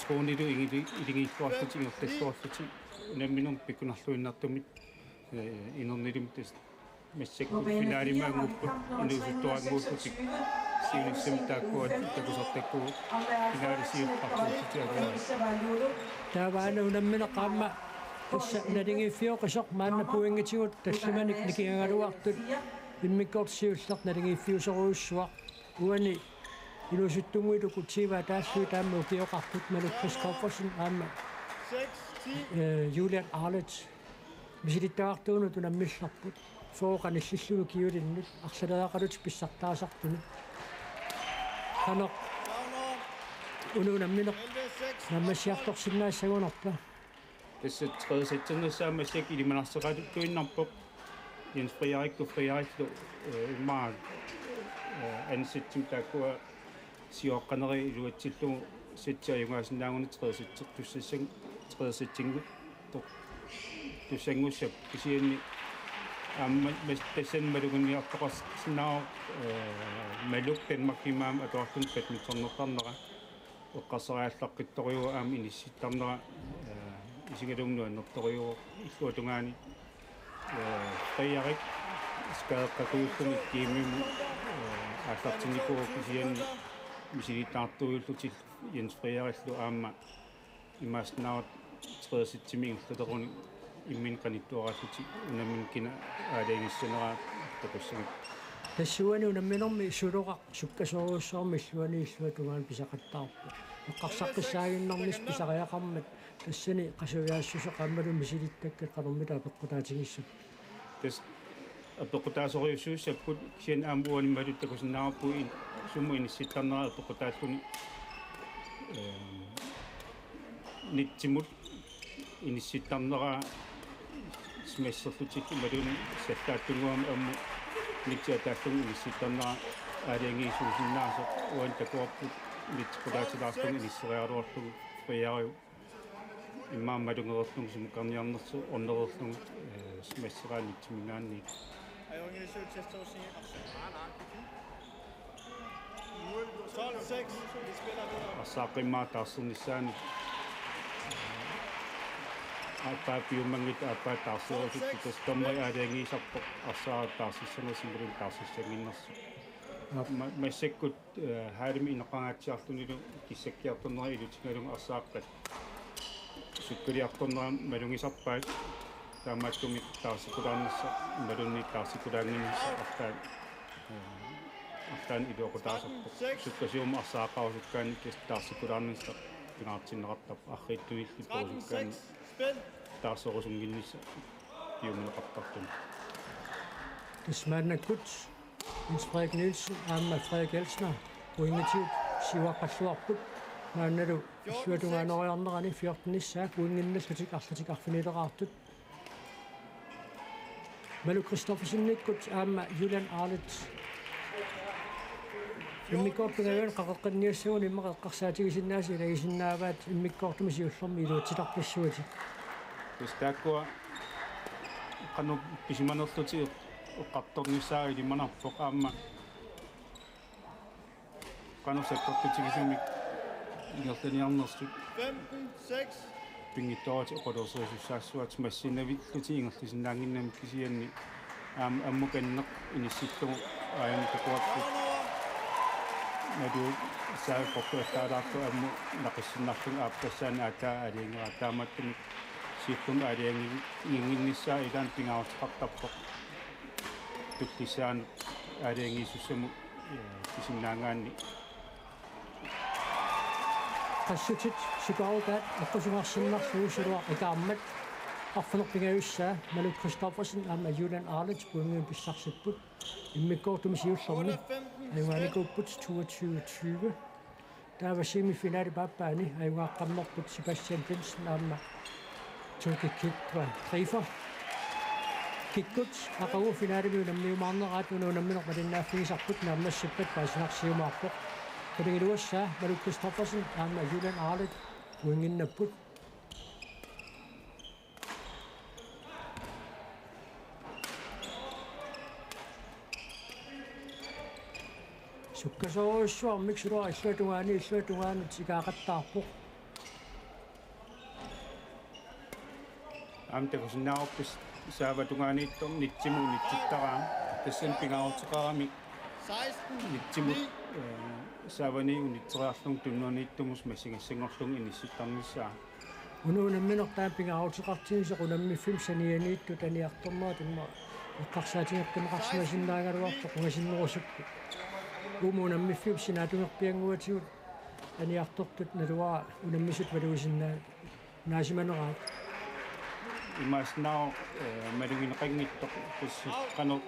Trunelu igili-, iligiilluarlutik ingerlalluarlutik unamminermi pikkunarluinnartumik, eh, inernilimmi tassa massakkut finalimaanngupput inuusuttuaannguullutik siunissami taakkua takusartakkagut finalisiortartuussutigaluarput. Taava aana unammineq aamma tassa naligiiffioqisoq maanna pointitigut tallimanik nikigagaluartut immikkoortoq siulleq naligiiffiusorujussuaq. Uani inuusuttunnguit uku tyve ataallugit aamma ukioqarput Maluk Christoffersen aamma, eh, Julian Arlet misilittagartuunut unammillerput. Fyrre qanillillu ukiulinnut arlaleriaqalutik pissartaasartunut. Qanoq Unu unammineq naammassiartorsinnaassagunarpa? Tassa tredje sætsinnissaa massakkut ilimanarseqaatittuinnarpoq. Jens Frederik Frederiklu, øh, immaqa, øh, anden sætsimik taakkua sioqqanerit iluatsillugu sætsi ajugaasinnaaguni tredje sætsertussassan-, tredje sætsinngitsoq tussanngussappat kisianni aamma mas-, tassani maluginniartoqarsinnaavoq, øh, Maluk Danmarkimut aamma atuarluni badmintonertarnera. Eqqarsariallaqqittorujuuvoq aamma inissittarnera, øh, isigalugu nuannertorujuuvoq illuatungaani, øh, Frederik skadeqaqujulluni tiimimut, øh, aallartinnikuuvoq kisianni misilittaartuujuullutik Jens Frederiklu aamma imaassinnaavoq tredje sætsimik ingerlateqaruni imminut qanittuaraallutik unammineq kina aalajangissaneraa takussagipput. Tassuuna unamminermi Suloraq sukkasoorujussuarmik illuanut illuatungaanut pisaqattaarpoq. Eqqarsaqqissaaginnarnissaq pisariaqarmat tassani qasujaassuseq aammalu misilittakkat qanormita apeqqutaatigissappat? Tassa apeqqutaasorujussuussapput kisianni aamma uani maluk takusinnaavarput in-, sumut inissittarnera apeqqutaalluni, øh, nitsimut inissittarnera smasserlutik imaluunniit sallaatsunnguamik aamma nitsi ataallugu inissittarnera aalajangiisuusinnaasoq uani takuarput nitsiqutaatilaarlugu inisseriaraluarlugu Frederik immaqa malugereerlugu sumukkarniarnersoq ornereerlugu, øh, smasseraa nitsiminngaanniit. Arsaaq immaqa taarsernissaanut. Aappaa piumanngittut aappaa taarserusut tassa dommeri aalajangiisarpoq arsaaraq taarsissanersoq imaluunniit taarsissannginnersoq. Ma-, massakkut, øh, haalimi inoqangaatsiarlunilu kissakkiartornera ilutigalugu arsaaqqat sukkaliartornerat malugisarpaat taamaattumik taarsikulaarnissaq imaluunniit taarsikulaannginnissaq arlaat, øh, arlaannik iluaqutaasarpoq. Sukkasuumik arsaaqarusukkaanni tassa taarsikulaarnissaq pingaartinneqartarpoq arriitsunillu perusukkaanni taarserusunnginnissaq piumaneqartarluni. Tassa maannakkut Jens Frederik Nielsen aamma Frederik Elsner pointigut siuaqqalluarput. Maannalu illuatungaanut aallarnerani fjortenissaa pointinnallutik arlatik arfinileraartut. Malou Christoffersenikkut aamma Julian Arlets. Immikkoortut pingajuanni qaqeqqinniassaguni immaqa eqqarsaatigisinnaasut ilagisinnaavaat immikkoortumi siullermi iluatsitarpassuatik. Tassa taakkua qanoq pisimanerlutik eqqartornissaat ilimanarpoq aamma qanoq sakkortutigisumik ingerlaniarnersut. Femten seks. Pinngitsooratik oqaluuserisussaassavaat massinnavillutik ingerlasinnaannginnamik kisianni aamma ammukanneq inissillugu aajuna takuarput. Nalu saaffiortuallaalaartoq ammut naqissinnarlugu aappassaani aatsaat aalajangeraa taamaattumik siullermik aalajangiinnginnissaa ilaanni pingaaruteqartarpoq. Tullissaanut aalajangiisussamut, øh, pisinnaagaanni. Qassutit sukkaruutaat aqqusugarsinnarlugu Suloraq ikaammat arfineq-pingajussaa Malou Christoffersen aamma Julian Arlets pointinik pissarsipput. Immikkoortumi siullermi ajugaanikuupput toogtyve tyve. Taava semifinalip aappaani ajugaaqqammerput Sebastian Jensen aamma Toki Kitwa Rifa. Kikkut aqagu finalemi unammiumaarneraat una unammineq malinnaaffigisarput naammassippat paasinarsiumaarpoq. Qulingiluassaa Malou Christoffersen aamma Julian Arlets pointinnapput. Sukkasoorujussuarmik Suloraq illuatungaani illuatungaanut ikaaqattaarpoq. Aamma takusinnaavarput saavat tungaaniittoq nitsimut unitsittaraa. Tassani pingaaruteqarami nitsimut, øh, saavani unitseriarlugu tunniuniittumut masigassanngorlugu inissittarnissaa. Una unammineq taanna pingaaruteqartigisoq unammiffimmi sanianiittut aniartornerat immaqa eqqarsaatigeqqineqarsimasinnaagaluartoq ungasinnerusukkut. Uuma unammiffimmi sinaatungerpiannguatigut aniartortut naluara unammisut malugisinnaanngorsimanerat. Imaassinnaavoq, øh, malugineqanngitsoq tassa qanoq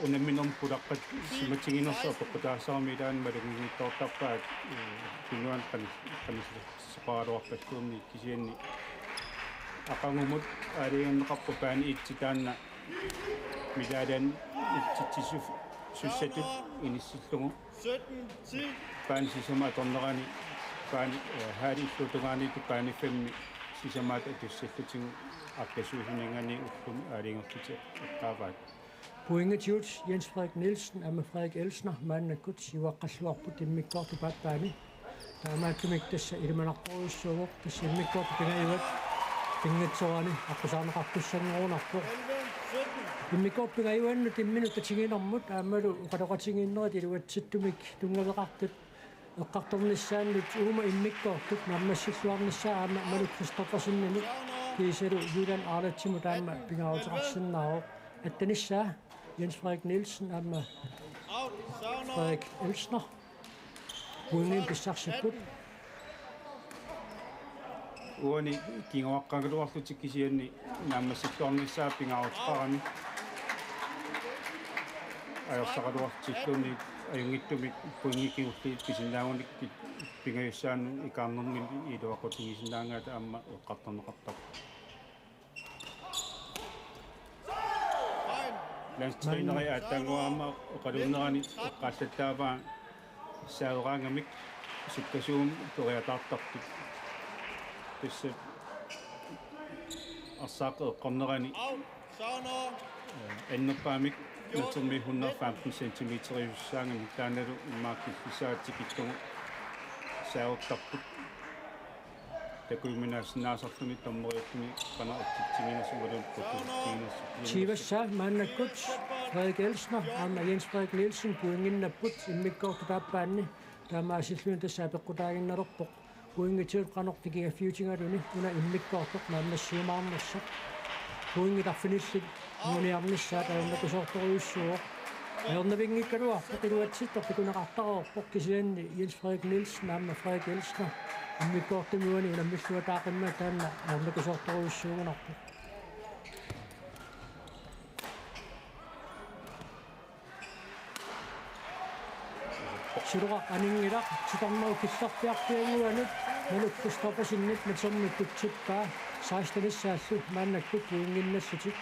Unamminermut pulaqqat simatiginersoq peqqutaasarami ilaanni malunnginngitsoortarpaat, eh, tunuani qan-, qanillisoqaraluarpalluunniit kisianni aqagumut aalajangerneqarpoq baane et taanna medaljen ititsisuf-, sussatut inissillugu. Baane sisamaat atornerani baane, eh, halli illuatungaaniittut baane femmi sisamaat atussallutigu aqqiisuusuninngaanniit ullumi aalajangerlutik eqqaavaat. Pointigut Jens Frederik Nielsen aamma Frederik Elsner maannakkut siuaqqalluarput immikkoortup aappaani. Taamaattumik tassa ilimanartorujussuuvoq, tassa immikkoortut pingajuat pinngitsoorani aqqusaarneqartussanngorunarpoq. Immikkoortut pingajuannut imminut tatiginermut aammalu oqaloqatigiinnerit iluatsittumik tunngaveqartut eqqartornissaannut uuma immikkoortup naammassilluarnissaa aamma Manu Christoffersenimut kiisalu Julian Arletsimut aamma pingaaruteqarsinnaavoq. Attanissaa Jens Frederik Nielsen aamma Frederik Elsner pointinik pissarsipput. Uani kinguaqqagaluarlutik kisianni naammassilluarnissaa pingaaruteqarami. Ajorsaraluartilluunniit ajunngitsumik pointit kingulliit pisinnaagunik pi-, pingajussaannut ikaarnermini iluaqutigisinnaagaat aamma eqqartorneqartarpoq. Landstræneri aatsaannguaq aamma oqaluunnerani eqqaallattaavaa saaveraangamik sukkasuumik periataartartut. Tassa arsaaqqat eqqornerani, eh, annerpaamik natermi hundrede femten centimeteriusussaagami taannalu immaqa killissaat tikillugu saavertarput. Takujuminaassinnaasarluni dommeriulluni qanoq atsitsiginersoq imaluunniit qutsuutiginersoq. Tiivassaa maannakkut Frederik Elsner aamma Jens Frederik Nielsen pointinnapput immikkoortup aappaani. Taamaasilluni tassa apeqqutaaginnalerpoq pointigut qanoq tikigaffiutigaluni una immikkoortoq naammassiumaarnersoq. Pointit arfinillit anguniarnissaat ajornakusoortorujussuuvoq. Ajornavinngikkaluarpoq iluatsittoq takuneqartareerpoq kisianni Jens Frederik Nielsen aamma Frederik Elsner immikkoortumi uani unammilluataaqimmat taanna ajornakusoortorujussuugunarpoq. Siloqaq aninngilaq titarnerup killerpiarpiannguanut Manu Christoffersenip natermut tutsippaa sekstenissaallu maannakkut pointinnallutik.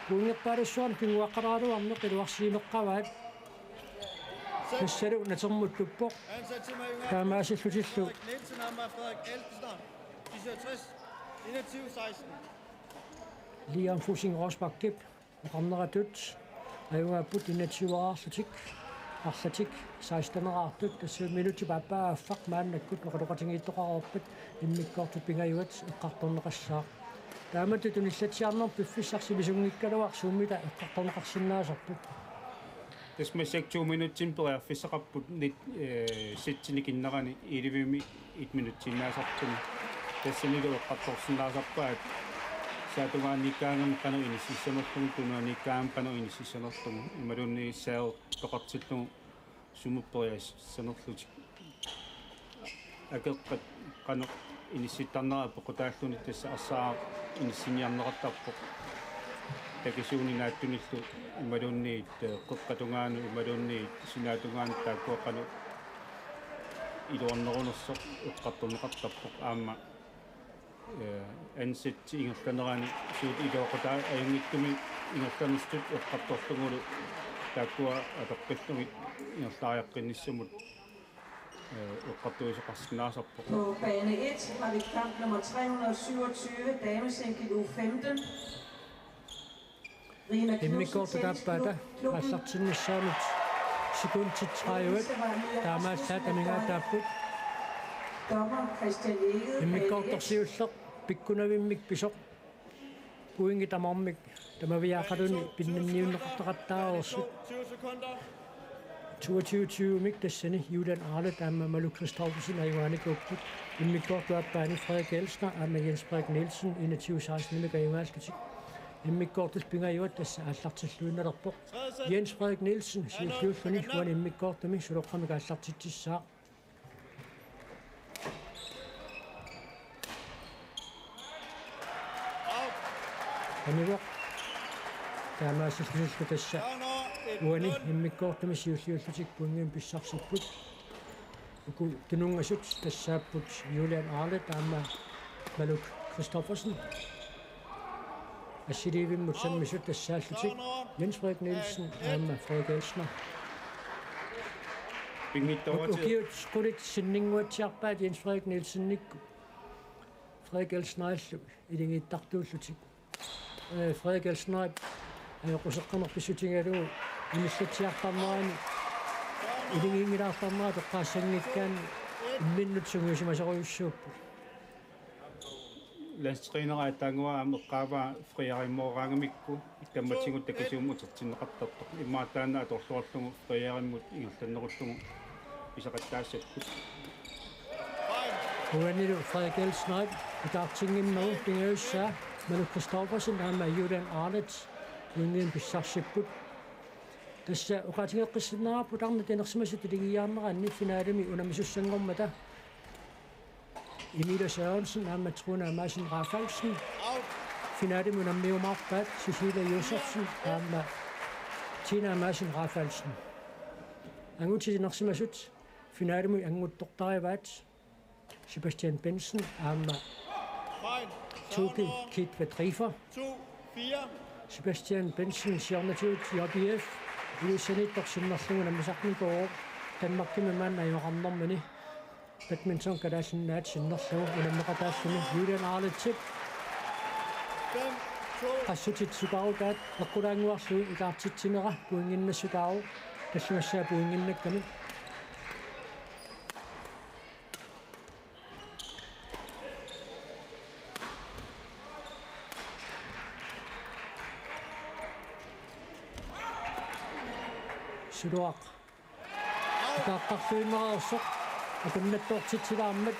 Pointerpaalussuarnik kinguaqqaraluarneq iluarsiimeqqavaat. Tassalu natermut tuppoq. Taamaasillutillu Liam Fussing Rosbachip oqarneratut ajugaapput enogtyveeraarlutik, arlatik seksteneraartut, tassa minutsip aappaa affaq maannakkut oqaloqatigiittoqareerpat immikkoortut pingajuat eqqartorneqassaaq. Taamatut tunillatsiarnermut piffissaq sivitsunngikkaluarlugu sumita eqqartorneqarsinnaasarput. Tassa massakkut to minutsinik periarfissaqarput nit-, eh, setsinik innerani ellevemi et minutsiinnaasarput. Tassanilu eqqartorsinnaasarpaat saatungaaniikkaangamik qanoq inississanerlugu, tunuaniikkaangamik qanoq inississanerlugu, imaluunniit saavertoqartillugu sumut periarfissanerlutik. Akeqqat qanoq inissittarnerat peqqutaalluni tassa arsaaraq inissiniarneqartarpoq. Takisuuni naatsunillu imaluunniit, eh, qeqqata tungaanut imaluunniit sinaata tungaanut taakkua qanoq iluarnerunersoq eqqartorneqartarpoq aamma, eh, ansit ingerlanerani suut iluaqutaa ajunngitsumik ingerlanertut eqqartorlugulu taakkua apeqqillugit ingerlariaqqinnissamut, eh, eqqartuisoqarsinnaasarpoq. På bane et har vi kamp nummer tre hundrede og syvogtyve, damesingle U femten. Immikkoortut aappaata aallartinnissaanut sekundit tredive taamaallaat amigaataapput. Dommer Christian Egede, bane et. Immikkoortoq siulleq pikkunavimmik pisoq. Pointit tamarmik tamaviaaqaluni pinnanniunneqartaqattaareersut. Toogtyve tyve-mik tassani Julian Arlet aamma Malu Christoffersen ajugaanikuupput. Immikkoortup aappaani Frederik Elsner aamma Jens Frederik Nielsen enogtyve seksten-imik ajugaallutik. Immikkoortut pingajuat tassa aallartilluinnalerpoq. Jens Frederik Nielsen siulliulluni uani immikkoortumi suloqqamik aallartitsissaaq. Anivoq. Taamaasillutillu tassa uani immikkoortumi siulliullutik pointimik pissarsipput. Uku tununngasut tassaapput Julian Arlet aamma Maluk Christoffersen. Assiliivimmut sammisut tassaallutik Jens Frederik Nielsen aamma Frederik Elsner. Pinngitsoorati. Ukiut qulit sinninnguatsiarpaat Jens Frederik Nielsenikkut Frederik Elsnerillu iligiittartuullutik. Eh, Frederik Elsnerip ajoquseqqanerpissutigalugu inissitsiartarnerani iligiinngilaartarnera toqqaassanngikkaanni imminnut sungiusimasorujussuupput. Landstræneri aatsaannguaq aamma eqqaavaa friiarimooraangamikku kammatigut takisuumik utertinneqartartoq. Immaqa taanna atorluarlugu friiarimut ingerlannerullugu pisaqattaassapput. Uanilu Frederik Elsnerip itaartinngimmagu pingajussaa Maluk Christoffersen aamma Julian Arlet pointimik pissarsipput. Tassa oqaatigeqqissinnaavarput arnat inersimasut iligiiaarneranni finalemi unammisussanngormata Emilia Sørensen aamma Truna Madsen Rafaelsen. Finalemi unammiumaarpaat Cecilia Josefsen aamma Tina Madsen Rafaelsen. Angutit inersimasut finalemi anguttortarivaat Sebastian Bensen aamma Toki Kitve Driver. Sebastian Bensen siornatigut J B F Ilulissaniittoq sinnerlugu unammisarnikuuvoq Danmarkimi maanna ajoqarnermini badminton Kalaallit Nunaat sinnerlugu unammeqataalluni. Julian Arletip qassutit sukaarutaat eqqulaannguarlugu itaartitsinera pointinnassutaa tallimassaa pointinnakkami. Suluaq. Taqqartuinnarersoq akunnattoortitsilaarmat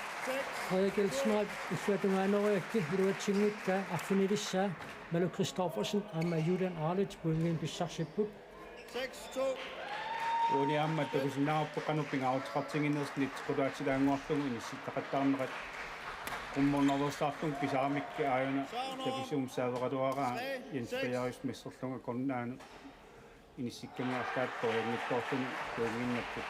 Frederik Elsnerip illuatungaanooriakkit iluatsinngikkaa arfinilissaa Maluk Christoffersen aamma Julian Arlet pointimik pissarsipput. Uani aamma takusinnaavarput qanoq pingaaruteqartinnginnersoq nitsequtaatilaannguarlugu inissittaqattaarnerat. Qummornaveersaarlunga pisaaramikku aajuna takisuumik saaveqaluaraa Jens Frederik messerlunga akornanni inissikkami arlaat torianngitsoorluni pointinnapput.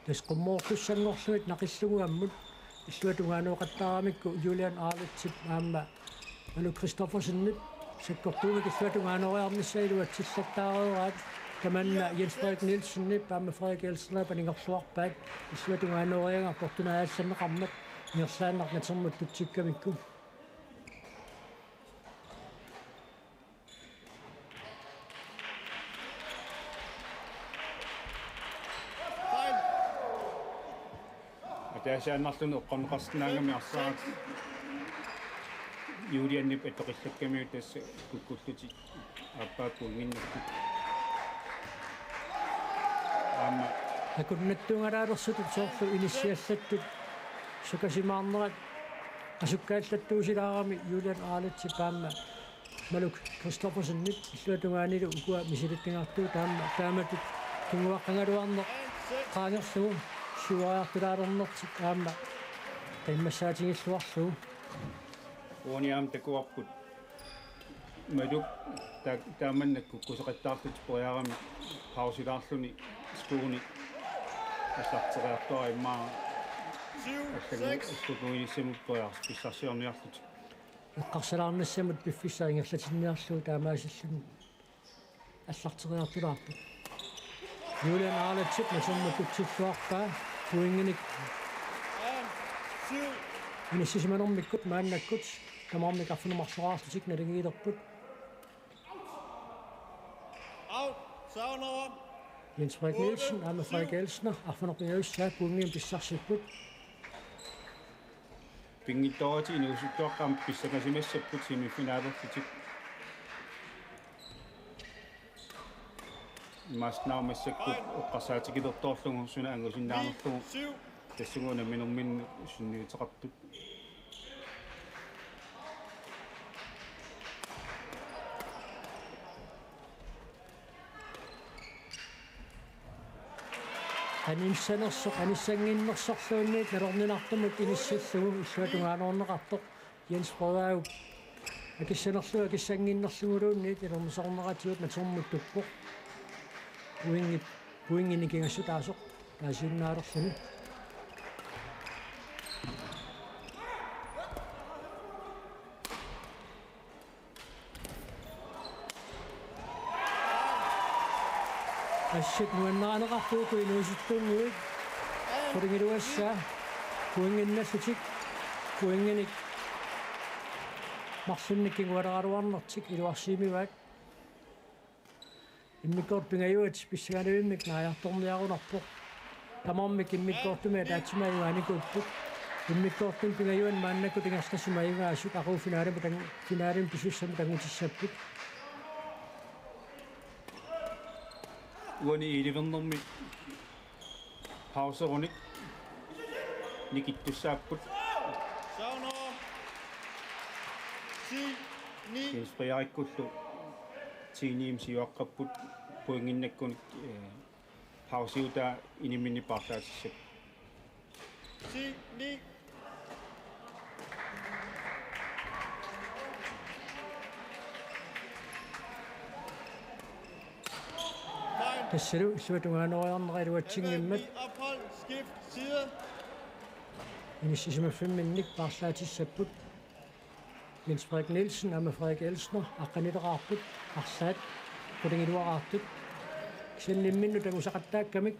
Tassa qummoortussanngorlugit naqillugu ammut illuatungaanooqattaaramikku Julian Arletip aamma Maluk Christoffersenip sakkortuumik illuatungaanooriarnissaa iluatsillattaareeraat. Tamanna Jens Frederik Nielsenip aamma Frederik Elsnerip anigorluarpaat illuatungaanooriagaa portunaallanneqarmat ingerlaannaq natermut tutsikkamikku. Ataasiaannarluni eqqorneqarsinnaagami arsaat Julianip atoqillakkamiuk tassa kukkullutik aappaa pointinnakkut. Aamma akunnattuungalaalersutit soorlu inissiallattut sukasimaarnerat qasukkaallattuusilaarami Julian Arletip aamma Maluk Christoffersenip illuatungaanilu ukua misilittagaqartut aamma taamatut kinguaqqagaluarneq qaangerlugu siuariartulaalernertik aamma qiimmassaatigilluarlugu. Uani aamma takuarput Maluk ta-, taamannak kukkuseqattaarlutik periarami pausilaarluni skuunik allarteriartuara immaqa allangu-, allanguinissamut periarfissarsiorniarlutik. Eqqarsalaarnissamut piffissaq ingerlatinniarlugu taamaasilluni allarteriartulaarpoq. Julian Arletip natermut tutsilluarpaa pointinik inissisimanermikkut maannakkut tamarmik arfineq-marloraarlutik naligiilerput. Jens Frederik Nielsen aamma Frederik Elsner arfineq-pingajussaa pointimik pissarsipput. Pinngitsooratik inuusuttuaqqat aamma pissangasimassapput semifinalerlutik. Imaassinnaavoq massakkut eqqarsaatigilertorlugu suna angusinnaanerlugu tassunga unamminerminni sunniuteqartut. Anissanersoq anissannginnersorluunniit nalorninartumut inissillugu illuatungaanuorneqartoq Jens Frederik akissanerlugu akissannginnerluguluunniit nalornisoorneratigut natermut tuppoq. Pointit, pointit nikingassutaasoq taasiinnaalerluni. Assit nuannarineqartugut inuusuttunnguit. Qulingiluassaa pointinnallutik pointinik marlunnik kingualeraluarnertik iluarsiimivaat. Immikkoortut pingajuat pissanganartumik naajartorniarunarpoq. Tamarmik immikkoortumik ataatsimik ajugaanikuupput. Immikkoortumi pingajuanni maannakkut ingerlasimagaasut aqagu finalimut tang-, finalimut pisussamut tanngutissapput. Uani elleve-ernermi pauserunik nikittussaapput. Ti ni. Jens Frederikkullu ti ni-mik siuaqqapput pointinnakkunik, eh, pausiutaa inimminni paarlaatissappat. Ti ni. Tassalu illuatungaanuoriarneq iluatsinngimmat. Ophold, skift side. Inissisimaffimmik paarlaatissapput. Jens Frederik Nielsen aamma Frederik Elsner aqqanileqaarput arlaat qulingiluaqaartut. Kisianni imminnut angusaqattaakkamik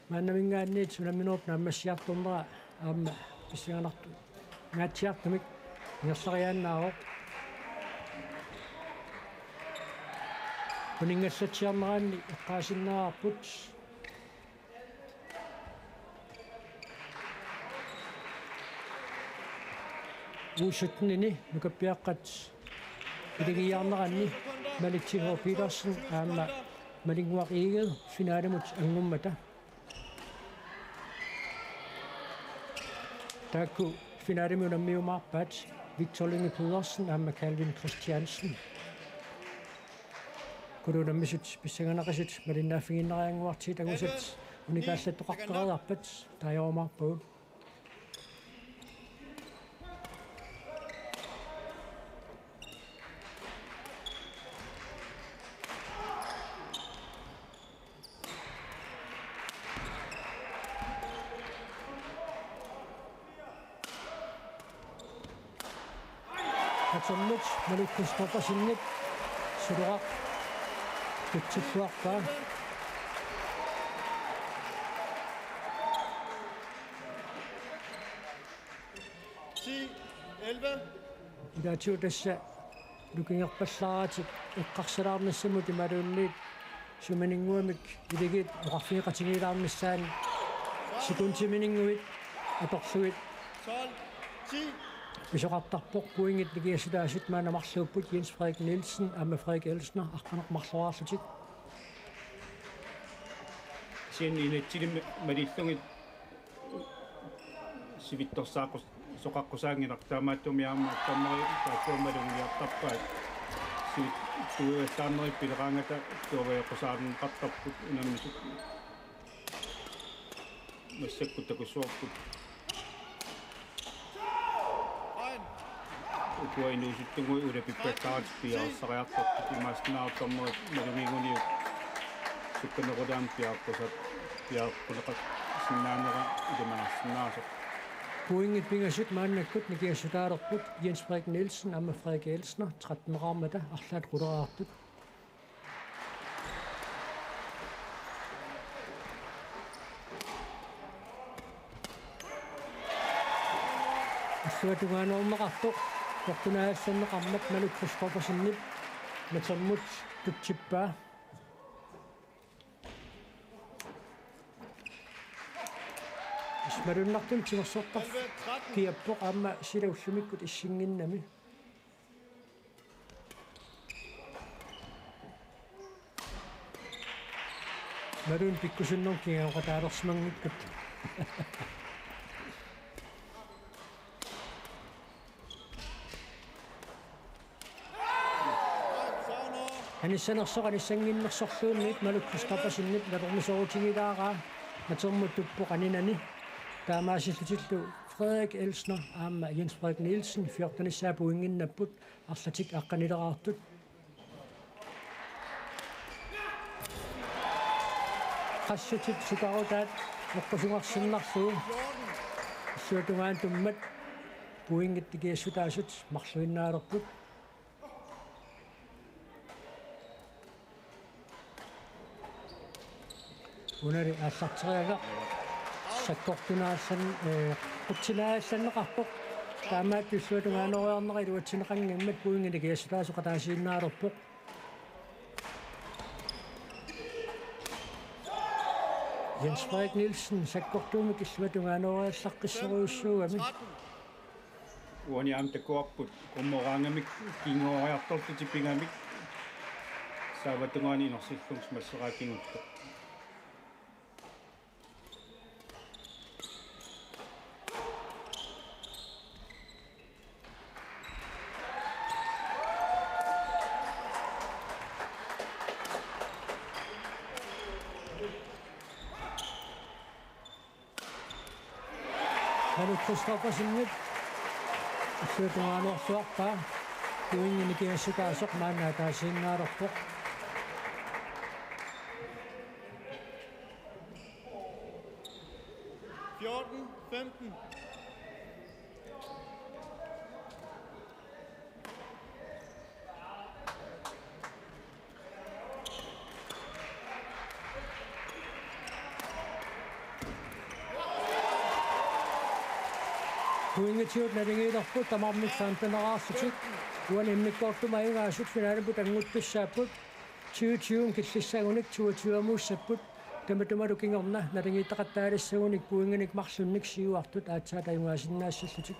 maannaminngaanniit unamminerup naammassiartornera aamma pissanganartungaatsiartumik ingerlariaannaavoq. Uninngallatsiarneranni eqqaasinnaavarput. U sytten-ini nukappiaqqat ilisimaneranni Malik T H Petersen aamma Malinnguaq Egede finalimut anngummata. Taakku finalimut unammiumaarpaat Victor Lynge Pedersen aamma Calvin Christiansen. Kulu unammisut pissanganaqisut malinnaaffigiinnariannguartigit angusat unikaallattoqartariaqarpat taajarumaarpagut. Atornut Malik Christoffersenip suloraq tutsilluarpaa. Ti elleve. Ilaatigut tassa nukingerpallaaratik eqqarsalaarnissamut imaluunniit sumininnguamik iligiit oqarfigeqatigiilaarnissaannik sekundiminnguit atorlugit pisoqartarpoq. Pointit nikingassutaasut maanna marluupput Jens Frederik Nielsen aamma Frederik Elsner aqqaneq-marloraarlutik. Kisianni inatsisimi malillugit sivitsorsaaqqusaanngilaq, taamaattumik aamma dommeri taakkuammalungiartarpaat. Sivit-, tuivallaarnerit pileraangata tuavajoqqusaarneqartarput unammisut. Massakkut takussuarput. Ukua inuusuttunnguit ulapippallaaratik piareersariartarput, imaassinnaavoq dommeri malugiiguniuk sukkanerulaamik piareeqqusat-, piareeqquneqarsinnaanera ilimanarsinnaasoq. Pointit pingasut maannakkut nikingassutaalerput Jens Frederik Nielsen aamma Frederik Elsner tretten-eqarmata arlaat quleraartut. Illuatungaanuorneqartoq portunaasanneqarmat Malik Christoffersenip natermut tutsippaa. Malunnartumik timersortarfigiarpoq aamma sila ullumikkut issinnginnami. Maluun pikkusunnerup kinganeqataalersimanngikkutta. Anissanersoq anissannginnersorluunniit Malik Christoffersenip nalornisoorutigilaaraa. Atermut tuppoq aninani. Taamaasillutillu Frederik Elsner aamma Jens Frederik Nielsen fjortenissaa pointinnapput, arlatik aqqanileraartut. Qassutit sukarutaat eqqusugarsinnarlugu. Illuatungaanut tummat pointit nikiassutaasut marluinnaalerput. Unali aallarteriagaq sakkortunaallan-, ee, qutsinaallanneqarpoq. Taamaattoq illuatungaanooriarneq iluatsinneqanngimmat pointit nikiassutaasut qataasiinnaalerpoq. Jens Frederik Nielsen sakkortuumik illuatungaanooriallaqqissorujussuugami. Uani aamma takuarput kummeraangamik kingooriartorlutik pigamik. Saavatungaani inersillugu masseraa kingulleq. Malu Christoffersenip illuatungaanoorsuarpaa, pointit nikiassutaasoq maanna ataasiinnaalerpoq. Fjorten femten. Pointitigut naligiilerput tamarmik femteneraarlutik. Uani immikkoortumi ajugaasut finalimut annguttussaapput. Tyve tyve killissagunik toogtyve-muussapput. Tamatumalu kingorna naligiittaqattaalissagunik pointinik marlunnik siuartut aatsaat ajugaasinnaassallugit.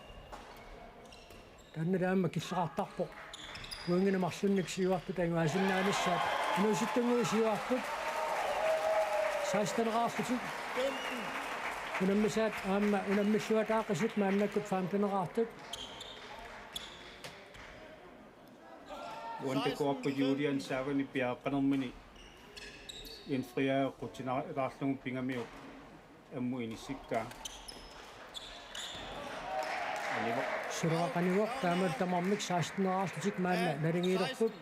Taanna taama killeqartarpoq. Pointinik marlunnik siuartut ajugaasinnaanissaat. Inuusuttunnguit siuarput seksteneraarlutik. Unammisaat aamma unammilluataaqisut maannakkut femteneraartut. Uani takuarput Julian Saavani piareqqanermini Jens Frederik qutsinaalaarlugu pigamiuk ammut inissikkaa. Anivoq. Suleqanivoq, taamalu tamarmik seksteneraarlutik maanna naligiilerput.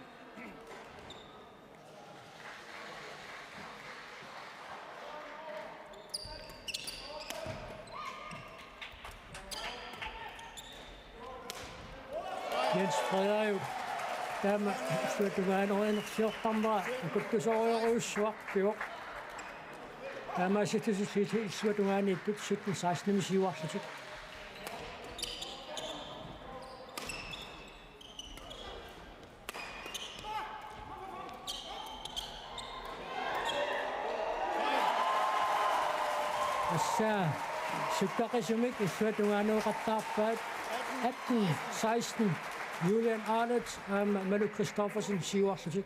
Jens Frederik, taama illuatungaanerinersiortarnera akuttusorujorujussuaq pivoq. Taamaasittutillu illuatungaaniittut sytten seksten-imi siuarlutik. Tassa sukkaqisumik illuatungaaneqattaarpaat, atten seksten, Julian Arlet aamma Malu Christoffersen siuarlutik.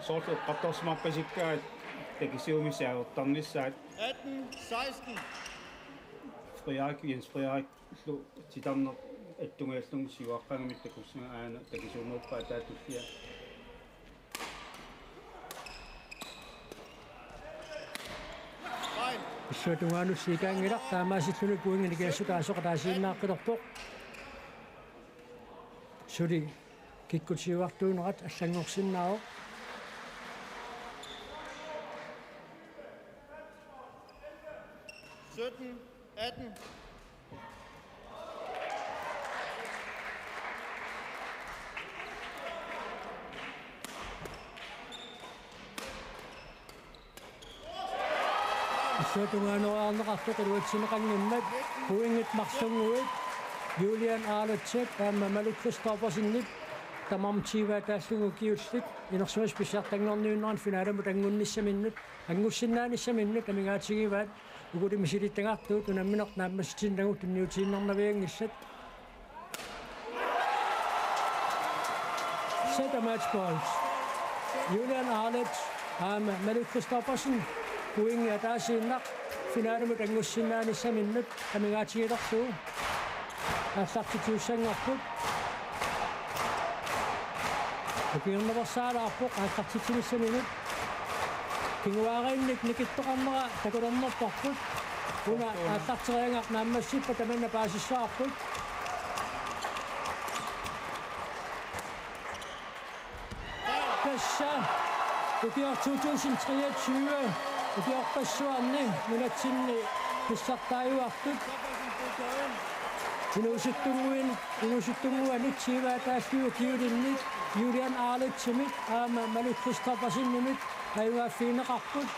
Soorlu eqqartorsimarpasikkaat takisuumik sianertarnissaat. Atten seksten. Frederik, Jens Frederik. Illu titarneq attungaallunga siuaqqagamik takussagaa aana takisuumeerpaa taava tullia. Illuatungaanut siikaanngilaq, taamaasilluni pointinik nikiassutaasoq ataasiinnaaqqilerpoq. Suli kikkut siuartuunerat allanngorsinnaavoq. Sytten atten. Illuatungaaneriarneqartoq iluatsinneqanngimmat pointit marlunnguit Julian Arletsip aamma Malu Christoffersenip tamarmik tyve-aatallugu ukiullit inersuussat pissartanngorniunneranni finalimut angunnissaminnut, anngussinnaanissaminnut amigaatigivaat. Ukuli misilittagartuut unammineq naammassitinnagu tunniutiinnarnavianngillat. Set a match point. Julian Arlet aamma Malu Christoffersen pointit ataasiinnaq finalimut anngussinnaanissaminnut amigaatigilerlugu aallartitsissanngorput. Ukiornaveersaalaarpoq aallartitsinissaminut. Kinguaariinnik nikittoqarnera takulernerparput. Una aallarteriagaq naammassippata tamanna paasissavarput. Tassa ukioq to tusind treogtyve ukiorpassuarni nunatsinni pissartaajuartut. Inuusuttunnguit, inuusuttunnguanit tyve-ataallu ukiulinnik Julian Arletsimit aamma Malik Christoffersenimit ajugaaffigineqarput.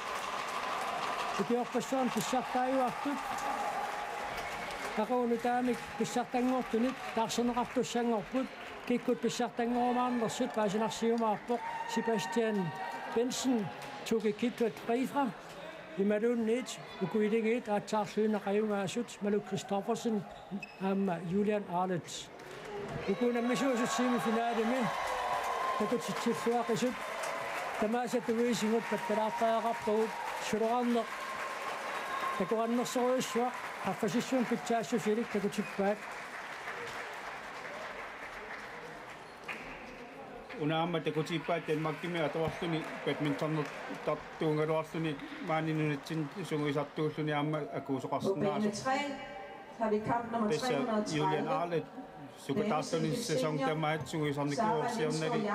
Ukiorpassuarni pissartaajuartut. Aqagu nutaamik pissartanngortunik taarserneqartussanngorput. Kikkut pissartanngorumaarnersut paasinarsiumaarpoq Sebastian Bensen, Tuki Kitwet Peifra, imaluunniit uku iligiit aatsaarluinnaq ajugaasut Malou Christoffersen aamma Julian Arlet. Uku unammisuusut semifinalimi takutitsilluaqisut tamaasa tuiisigut pattalaartariaqarpagut, suloraarneq takorannersorujussuaq qaffasissummik pitsaassusilik takutippaat. Una aamma takutiippaat Danmarkimi atuarluni badmintonertartuugaluarluni maani nunatsinni sungiusartuulluni aamma akuusoqarsinnaasoq. Tassa Julian Arlet sukataarluni sæson tamaat sungiusarnikuuvoq siornali,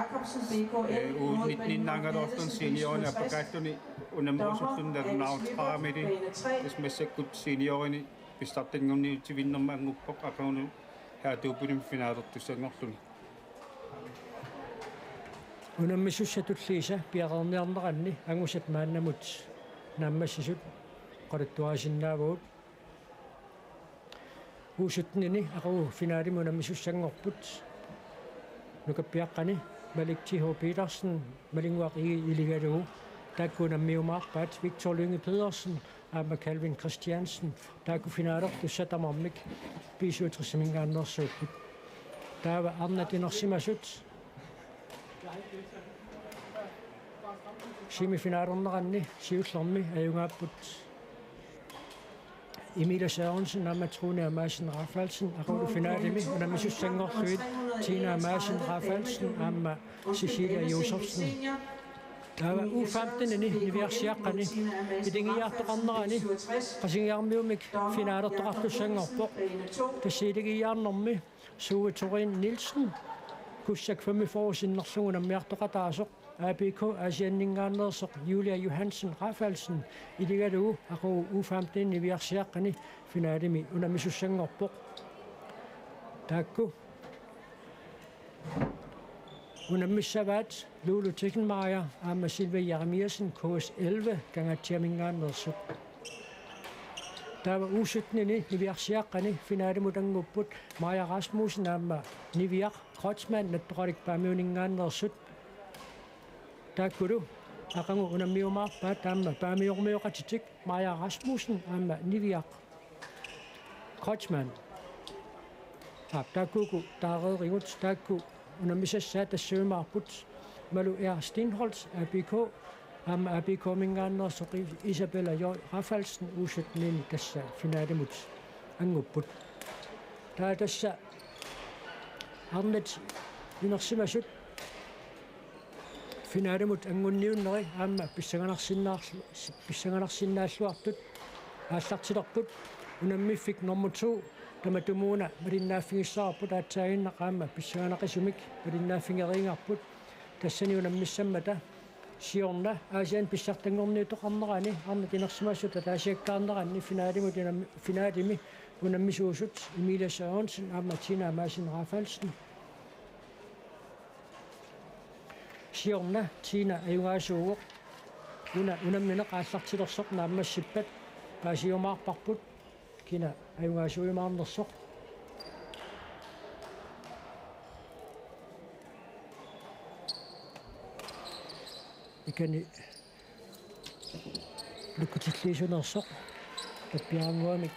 eh, U nitten-innaagaluarluni seniorinik appakaalluni unammerusulluni nalunaarutaqarami, tassa massakkut seniorinik pissartanngorniutivinnermi annguppoq aqagu herredoublemi finalertussanngorluni. Unammisussatulliisa piareerniarneranni angusat maannamut naammassisut oqaluttuarisinnaavagut. U sytten-ini aqagu finalemi unammisussanngorput. Nukappiaqqani Malik T H Petersen, Malinnguaq Egede iligalugu, taakku unammiumaarpaat Victor Lynge Pedersen aamma Calvin Christiansen, taakku finalertussat tamarmik B syvogtres-iminngaanneersuupput. Taava arnat inersimasut semifinalerneranni siullermi ajugaapput Emilia Sørensen aamma Trune Madsen Rafaelsen, aqagu finalemi unammisussanngorlugit Tina Madsen Rafaelsen aamma Cecilia Josefsen. Taava U femten-ini niviarsiaqqani iligiiaartoqarnerani Qasigiarmiumik finalertoqartussanngorpoq. Tassa iligiiaarnermi Sue Thorin Nielsen, Kussak femogfyrre sinnerlugu unammiartoqataasoq, A B K Aasianninngaanneersoq Julia Johansen Rafaelsen iligalugu aqagu U femten-ini niviarsiaqqani finalemi unammisussanngorpoq. Taakku unammissavaat Lulu Tichenmayer aamma Silvia Jeremiassen K S elleve Kangaatsiaminngaanneersut. Taava U sytten-ini niviarsiaqqani finalemut angupput Maja Rasmussen aamma Niviaq Kreutzmann Nattoqalik Paamiuninngaanneersut. Taakkulu aqagu unammiumaarpaat aamma Paamiormioqatitik Maja Rasmussen aamma Niviaq Kreutzmann. Aap, taakku uku taareerigut, taakku unammisassaat tassuumaarput Malu R. Steenholdt, A B K, aamma A B K-minngaanneersoq Isabella J. Rafaelsen, U sytten-ini tassa finalemut angupput. Taava tassa arnat inersimasut finalemut angunniunneri aamma pissanganarsinnaarlu-, pissanganarsinnaalluartut aallartilerput. Unammiffik nummer to tamatumuuna malinnaaffigissavarput, aatsaaginnaq aamma pissanganaqisumik malinnaaffigeriigarput. Tassani unammissammata siorna Aasianni pissartanngorniutoqarnerani arnat inersimasut ataasiakkaarneranni finalemut unam-, finalemi unammisuusut Emilia Sørensen aamma Tina Madsen Rafaelsen. Siorna Tina ajugaasuuvoq. Una unammineq aallartilersoq naammassippat paasiumaarparput kina ajugaasuujumaarnersoq. Ikani lukkutilliisunersoq tappiaranguamik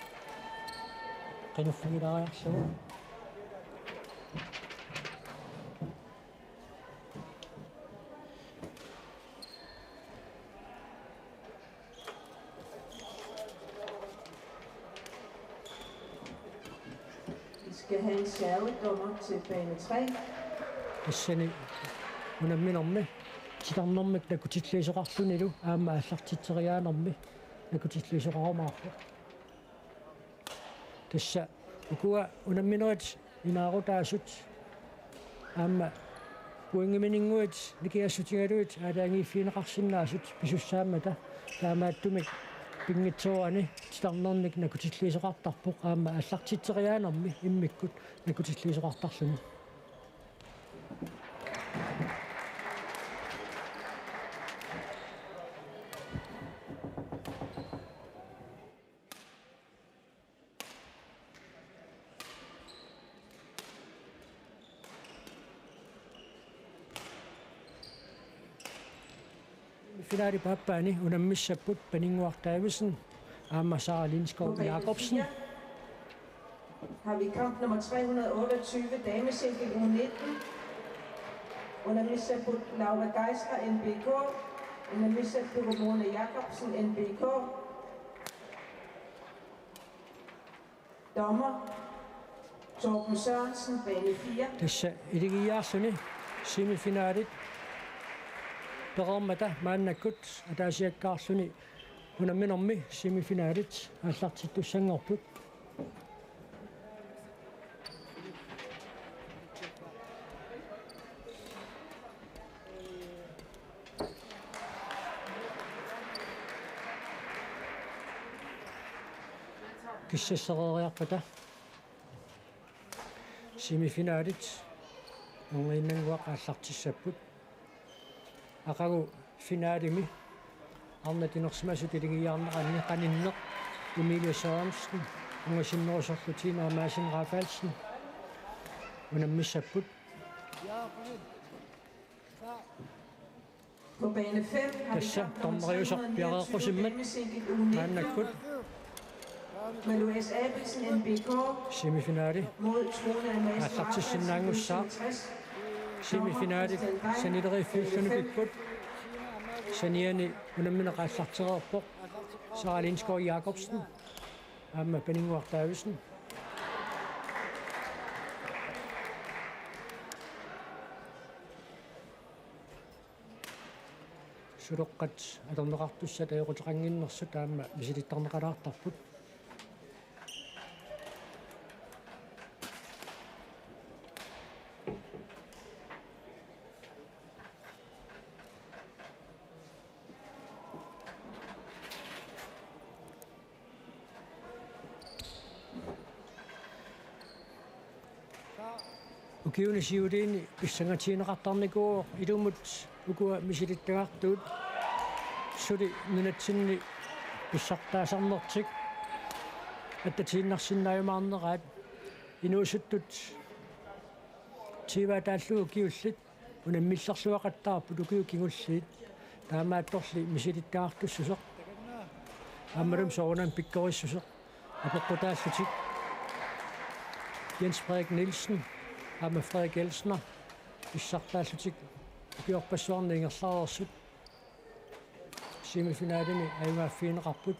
qinuffigilaariarlugu. Vi skal have en servedommer til bane tre. Tassani unamminermi titarnermik nakutilliisoqarlunilu aamma aallartitseriaanermi nakutilliisoqarumaarpoq. Tassa ukua unamminerit inaarutaasut aamma pointimininnguit nikingassutigalugit aalajangiiffigineqarsinnaasut pisussaammata, taamaattumik pinngitsoorani titarnernik nakutilliisoqartarpoq aamma aallartitseriaanermi immikkut nakutilliisoqartarluni. Finalip aappaani unammissapput Paninnguaq Davidsen aamma Sara Lindskov Jacobsen. Har vi kamp nummer tre hundrede og otteogtyve, damesingle U nitten. Unammissapput Laura Geisler, N B K. Unammissapput Mona Jacobsen, N B K. Dommer, Torben Sørensen, bane fire. Tassa iligiiaarluni semifinalit pereermata maannakkut ataasiakkaarluni unamminermi semifinalit aallartittussanngorput. Kissassereeriarpata semifinalit erniinnannguaq aallartissapput. Aqagu finalimi arnat inersimasut iligiiaarneranni qaninneq Emilie Sørensen ungasinnerusorlu Tina Madsen Rafaelsen unammissapput. På bane fem har vi Tassa kamp nummer dommeriusoq tre hundrede og niogtyve, piareeqqusimmat damesingle U nitten. Maannakkut Med Louise Abelsen, N B K, semifinali mod Trone Amalie aallartissinnaanngussaaq. Semifinali sanileriiffiullunipikkut saniani unammineq aallartereerpoq Sara Lindskov Jacobsen aamma Paninnguaq Davidsen. Suleqqat atorneqartussat ajoquteqannginnersut aamma misilittarneqalaartarput. Ukiuni siuliini pissangatigineqartarnikuuvoq ilumut ukua misilittagartuut suli nunatsinni pissartaasarnertik attatiinnarsinnaajumaarneraat. Inuusuttut tyve taallugu ukiullit unammillerluaqattaarput ukiut kingulliit, taamaattorli misilittagartussuseq aammalumi soorunami pikkorissuseq apeqqutaallutik. Jens Frederik Nielsen aamma Frederik Elsner pissartaallutik ukiorpassuarni ingerlareersut semifinalimi ajugaaffigineqarput.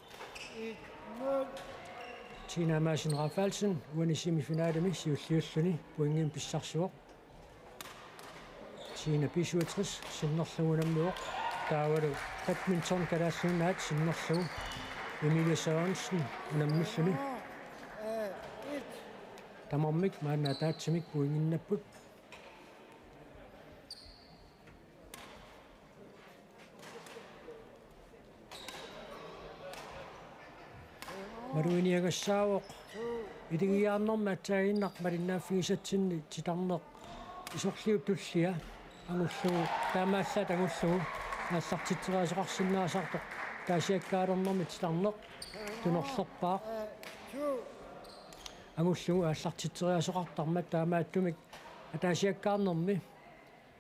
Tina Madsen Rafaelsen uani semifinalimi siulliulluni pointimik pissarsivoq. Tina B syvogtres sinnerlugu unammivoq. Taavalu badminton Kalaallit Nunaat sinnerlugu Emilie Sørensen unammilluni. Tamarmik maanna ataatsimik pointinnapput. Malugineqassaavoq iligiiaarnermi aatsaannguaq malinnaaffigisatsinni titarneq isorliup tullia angullugu, taamaallaat angullugu aallartitseriaaseqarsinnaasartoq ataasiakkaalernermi titarneq tunorlerpaaq. Angullugu aallartitseriaaseqartarmat taamaattumik ataasiakkaarnermi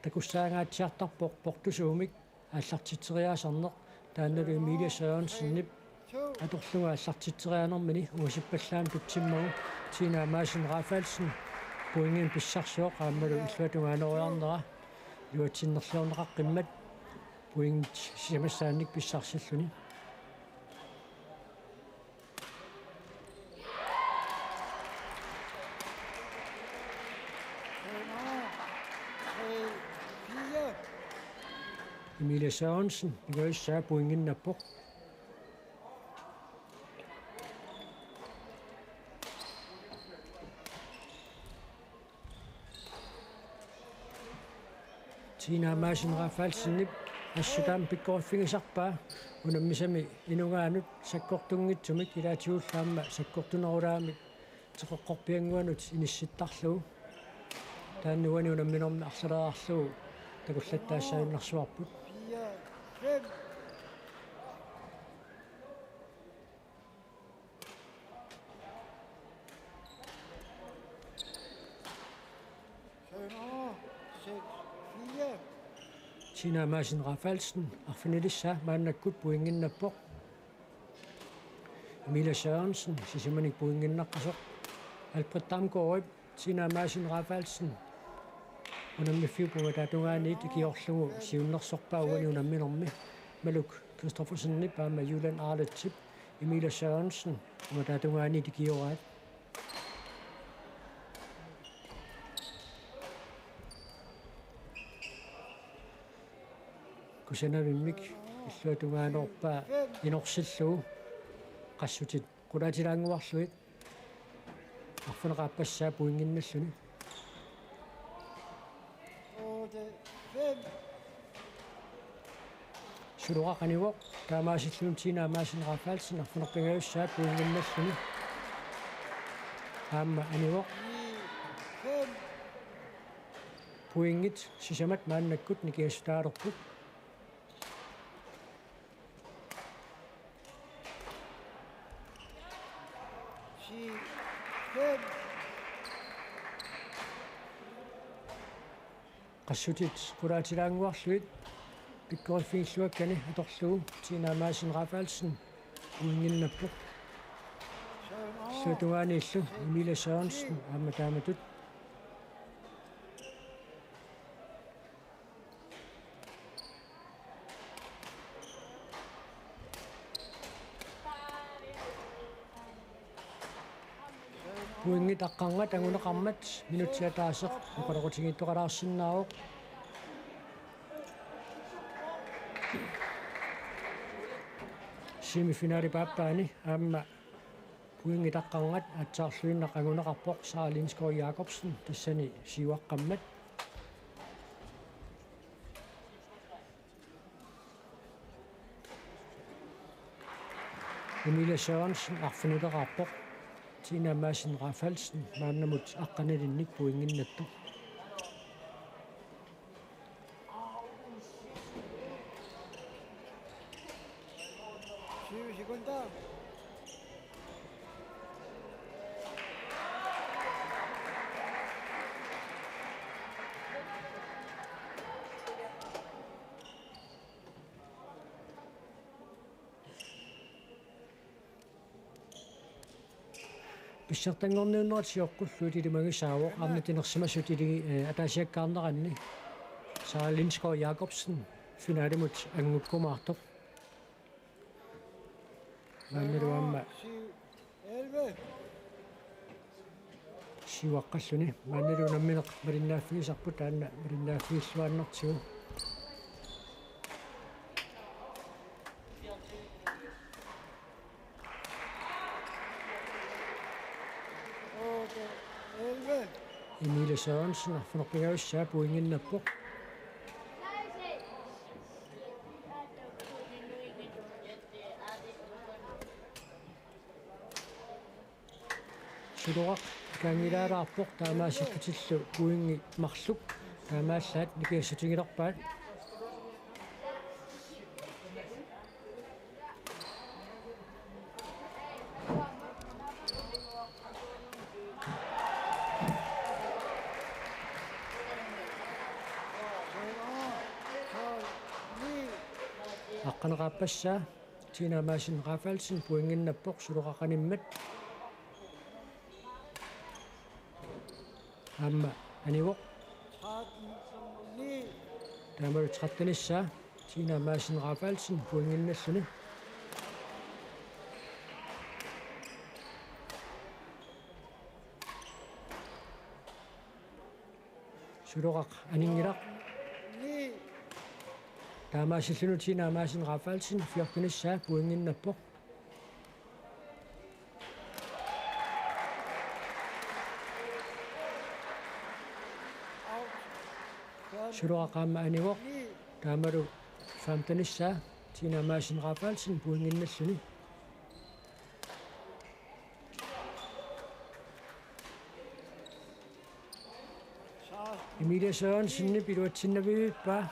takussaangaatsiartarpoq portusuumik aallartitseriaasarneq, taannalu Emilie Sørensenip atorlugu aallartitseriaanermini ungasippallaamik tutsimmagu Tina Madsen Rafaelsen pointimik pissarsivoq aammalu illuatungaanerujoornera iluatsinnerliorneqaqqimmat pointit sisamassaannik pissarsilluni. Emilie Sørensen, pingajussaa pointinnappoq. Tina Madsen Rafaelsenip assut aamma pikkoriffigisarpaa unammisami inunngaanut sakkortunngitsumik ilaatigullu aamma sakkortunerulaamik teqeqqorpiannguanut inissittarlugu. Taanna uani unamminermi arlaleriarlugu takullattaassaajunnaarsuarput. Tina Madsen Rafaelsen, arfinilissaa maannakkut pointinnappoq. Emilie Sørensen, sisamanik pointinnaqqasoq. Albert Damgaardip Tina Madsen Rafaelsen unammiffiup ungataatungaaniit ikiorlugu siunnersorpaa uani unamminermi. Maluk Christoffersenip aamma Julian Arletip Emilie Sørensen ungataatungaaniit ikioraat. Kusanavimmik illuatungaanerpaa inorsillugu qassutit qulaatilaannguarlugit arfineq-aappassaa pointinnalluni. Suloqaq anivoq, taamaasilluni Tina Madsen Rafaelsen arfineq-pingajussaa pointinnalluni. Aamma anivoq. Pointit sisamat maannakkut nikingassutaalerput. Qassutit qulaatilaannguarlugit pikkoriffigilluakkani atorlugu Tina Madsen Rafaelsen pointinnappoq. Illuatungaaniillu Emilie Sørensen aamma taamatut. Pointit aqqarngat anguneqarmat minutsit ataaseq oqaloqatigiittoqalaarsinnaavoq. Semifinalip aappaani aamma pointit aqqarngat aatsaarluinnaq anguneqarpoq Sara Lindskov Jakobsen, tassani siuaqqammat. Emilie Sørensen arfinileraarpoq. Tina Madsen Rafaelsen maannamut aqqanilinnik pointinnattoq. Syv sekunder. Pissartanngorniunnerat sioqqullugu ilimagisaavoq, aamma tinersimasut iligi, eh, ataasiakkaarneranni. Sara Lindskov Jakobsen finalimut angukkumaartoq. Maannalu aamma siuaqqalluni. Maannalu unammineq malinnaaffigisarput, taanna malinnaaffigilluinnartigu. Emilie Sørensen arfineq-pingajussaa pointinnappoq. Suloqaq ikaanngilaalaarpoq taamaasillutilu pointit marluk taamaallaat nikingassutigilerpaat. Aqqaneq-aappassaa Tina Madsen Rafaelsen pointinnappoq suloqaqanimmat. Aamma anivoq. Taamalu tretten-issaa Tina Madsen Rafaelsen pointinnalluni. Suloqaq aninngilaq. Taamaasilluni Tina Madsen Rafaelsen fjortenissaa pointinnappoq. Suloqaq aamma anivoq. Taamalu femtenissaa Tina Madsen Rafaelsen pointinnalluni. Emilie Sørensenip iluatsinnavippaa.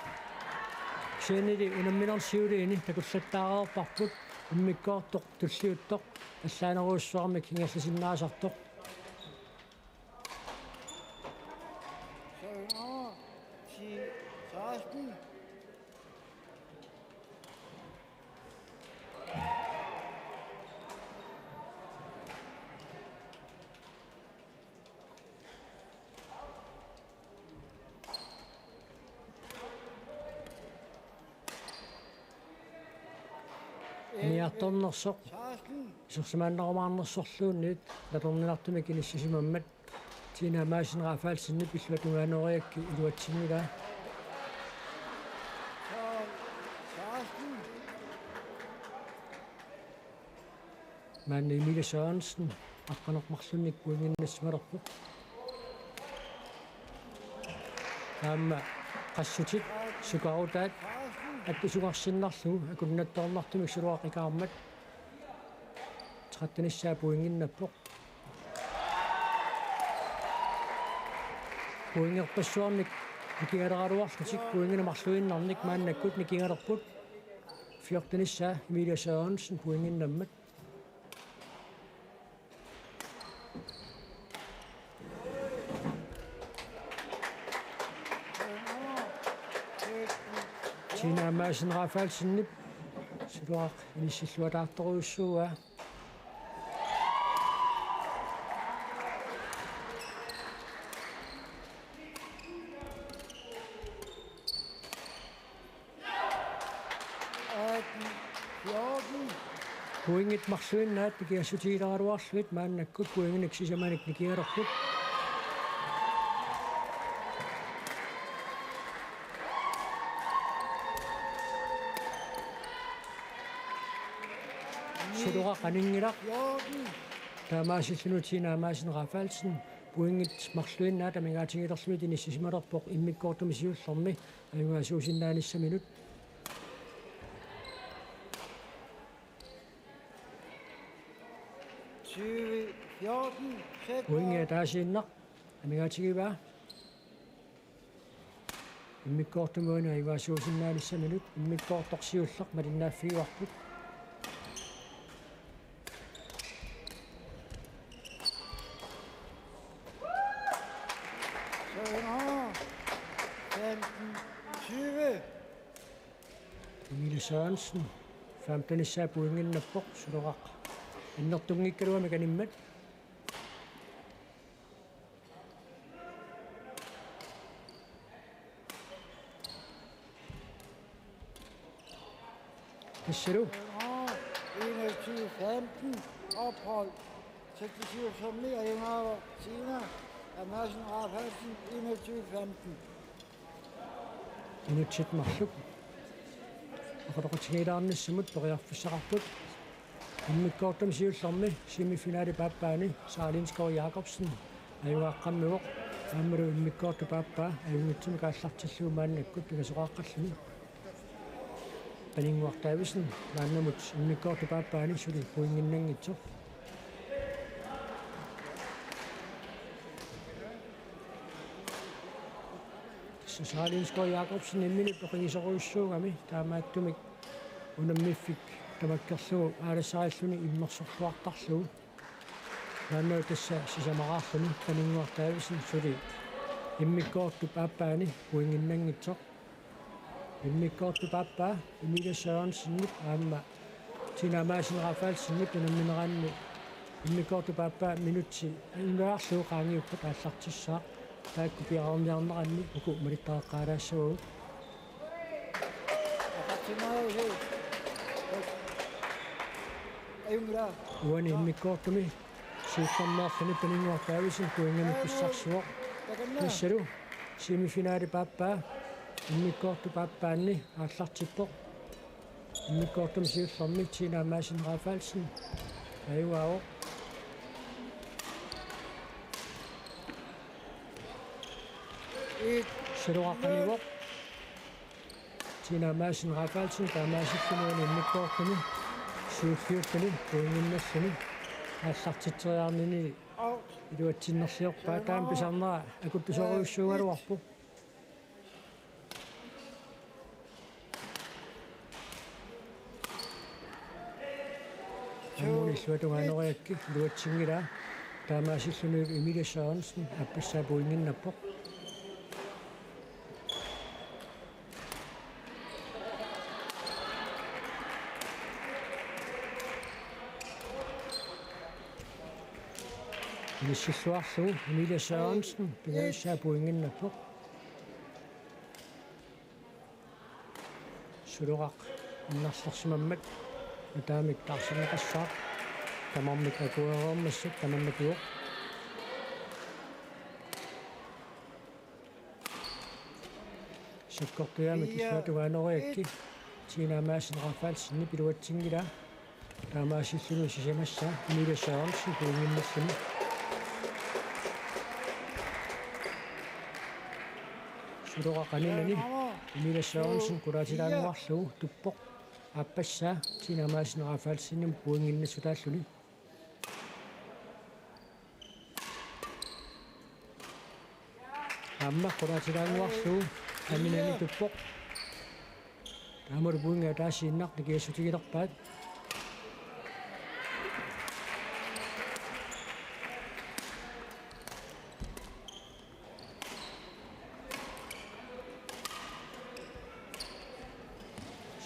Kisiannili unamminermi siuliini takullattaareerparput, immikkoortoq tulliuttoq allaanerujussuarmik ingerlasinnaasartoq. Niartornersoq isersimaannarumaarnersorluunniit natorninartumik inissisimammat Tina Madsen Rafaelsenip illuatungaanooriakkit iluatsinngilaa. Maanna Emilie Sørensen aqqaneq-marlunnik pointinnassimalerpoq. Aamma qassutit sukarutaat akkusugarsinnarlugu akunnattoornartumik Suloqaq ikaarmat trettenissaa pointinnappoq. Pointerpassuarnik nikingaleraluarlutik pointinik marluinnarnik maannakkut nikingalerput. Fjortenissaa Emilie Sørensen pointinnammat. Tina Madsen Rafaelsenip Suloqaq inissilluataartorujussuuaa. Atten fjorten. Pointit marluinnaat nikingassutigilaaraluarlugit maannakkut pointinik sisamanik nikingalerput. Suloqaq aninngilaq. Fjorten. Taamaasilluni Tina Madsen Rafaelsen pointit marluinnaat amigaatigilerlugit inissisimalerpoq immikkoortumi siullermi ajugaasuusinnaanissaminut. Tyve fjorten. Pointit ataasiinnaq amigaatigivaa. Immikkoortumi uani ajugaasuusinnaanissaminut immikkoortoq siulleq malinnaaffigivarput. Femten tyve. Emilie Sørensen femtenissaa pointinnappoq, Suloqaq annertunngikkaluamik animmat. Tassalu. Enogtyve femten. Ophold. Seksogtyve femten. Ajugaavoq Tina Madsen Rafaelsen, enogtyve femten. Minutsit marluk oqaloqatigiilaarnissamut periarfissaqarput. Immikkoortumi siullermi semifinalip aappaani Sara Lindskov Jakobsen ajugaaqqammivoq, aammalu immikkoortup aappaa ajunngitsumik aallartillugu maannakkut pingasoqaaqqalluni. Paninnguaq Davidsen maannamut immikkoortup aappaani suli pointinnanngitsoq. Tassa Sara Lindskov Jakobsen imminut oqigisorujussuugami, taamaattumik unammiffik tamakkerlugu aalassaarilluni immersorluartarlugu. Maanna tassa sisamaraarluni Paninnguaq Davidsen suli immikkoortup aappaani pointinnanngitsoq. Immikkoortup aappaa Emilie Sørensenip aamma Tina Madsen Rafaelsenip unammineranni immikkoortup aappaa minutsit ingaarlugu qaangiuppat aallartissaaq. Taakku piareerniarneranni uku malittariiqqaalaassavagut. Uani immikkoortumi siullermeerluni Paninnguaq Davidsen pointimik pissarsivoq. Tassalu semifinalip aappaa Immikkoortup aappaanni aallartippoq. Immikkoortumi siullermi Tina Madsen Rafaelsen ajugaavoq. Suloqaq qanivoq. Tina Madsen Rafaelsen taamaasilluni immikkoortumi siulliulluni pointinnissami aallartitseriarnini iluatsinnerliorpaa. Taama pisarnera akuttusorujussuugaluarpoq. Aamma illuatungaanoriakkit iluatsinngilaa. Taamaasilluni Emilie Sørensen aappassaa pointinnappoq. Inissilluarlugu Emilie Sørensen pingajussaa pointinnappoq. Suloqaq innarlersimammat nutaamik taarserneqassaaq. Tamarmik akuereermassuk tamannakuuvoq. Sakkortuumik illuatungaanoriakkit Tina Madsen Rafaelsenip iluatsinngilaa. Taamaasilluni sisamassaa Emilie Sørensen pointinnissami. Suloqaq qaninani Emilie Sørensen qulaatilaannguarlugu tuppoq aappassaa Tina Madsen Rafaelsenimut pointinnissutaalluni. Aamma qulaatilaannguarlugu qaninani tuppoq. Taamalu pointit ataasiinnaq nikiassutigilerpaat.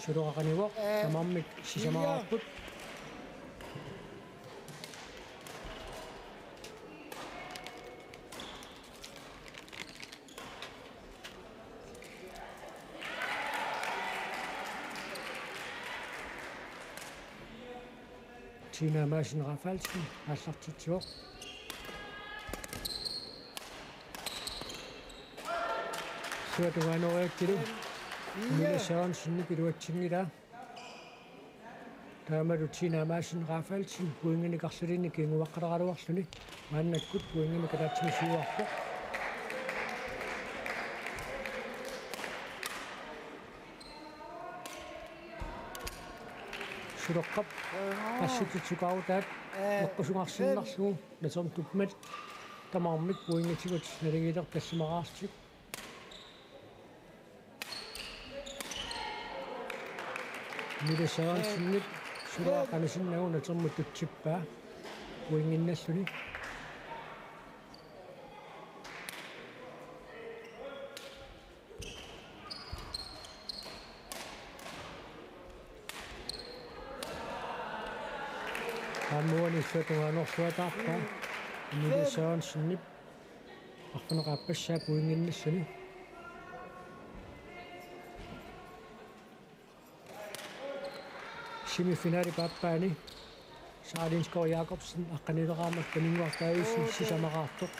Suloqaq qanivoq, tamarmik sisamaraarput. Tina Madsen Rafaelsen aallartitsivoq. Illuatungaanoriakkilu Emilie Sørensenip iluatsinngilaa. Taamalu Tina Madsen Rafaelsen pointinik arlalinnik kinguaqqaleraluarluni maannakkut pointinik ataatsimiissiuarpoq. Suloqqap qassitit sukaarutaat eqqusungarsinnarlugu natertuummat tamarmik pointigut naligiilerpassimaraarlutik. Emilie Sørensenip suloqaq qanisinnagu natermut tutsippaa pointinnalluni. Aamma uani illuatungaanorsuataarpaa Emilie Sørensenip arfineq-aappassaa pointinnissani. Semifinalip aappaani Sara Lindskov Jakobsen aqqanileqaarmat Paninnguaq Davidsen sisamaqaartoq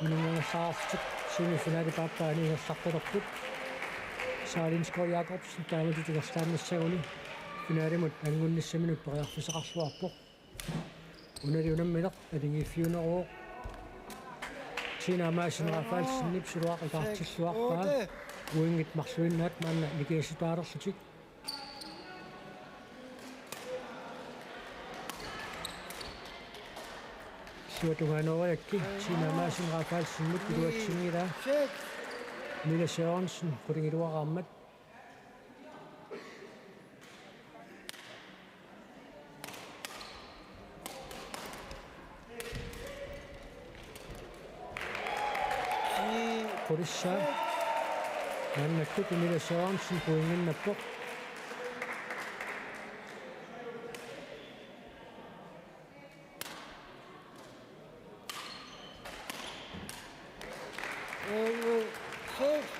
uninngasaartik semifinalip aappaani ingerlaqqilerput. Sara Lindskov Jakobsen taamatut ingerlaannassaguni finalimut angunnissaminut periarfissaqarluarpoq. Unali unammineq naligiiffiuneruvoq. Tina Madsen Rafaelsenip suloqaq ikaartilluarpaa. Pointit marluinnaat maanna nikiassutaalerlutik. Illuatungaanoriakkit Tina Madsen Rafaelsenip iluatsinngilaa. Mille Sørensen qulingiluaraarmat. Qulissaa. Maannakkut Mille Sørensen pointinnappoq.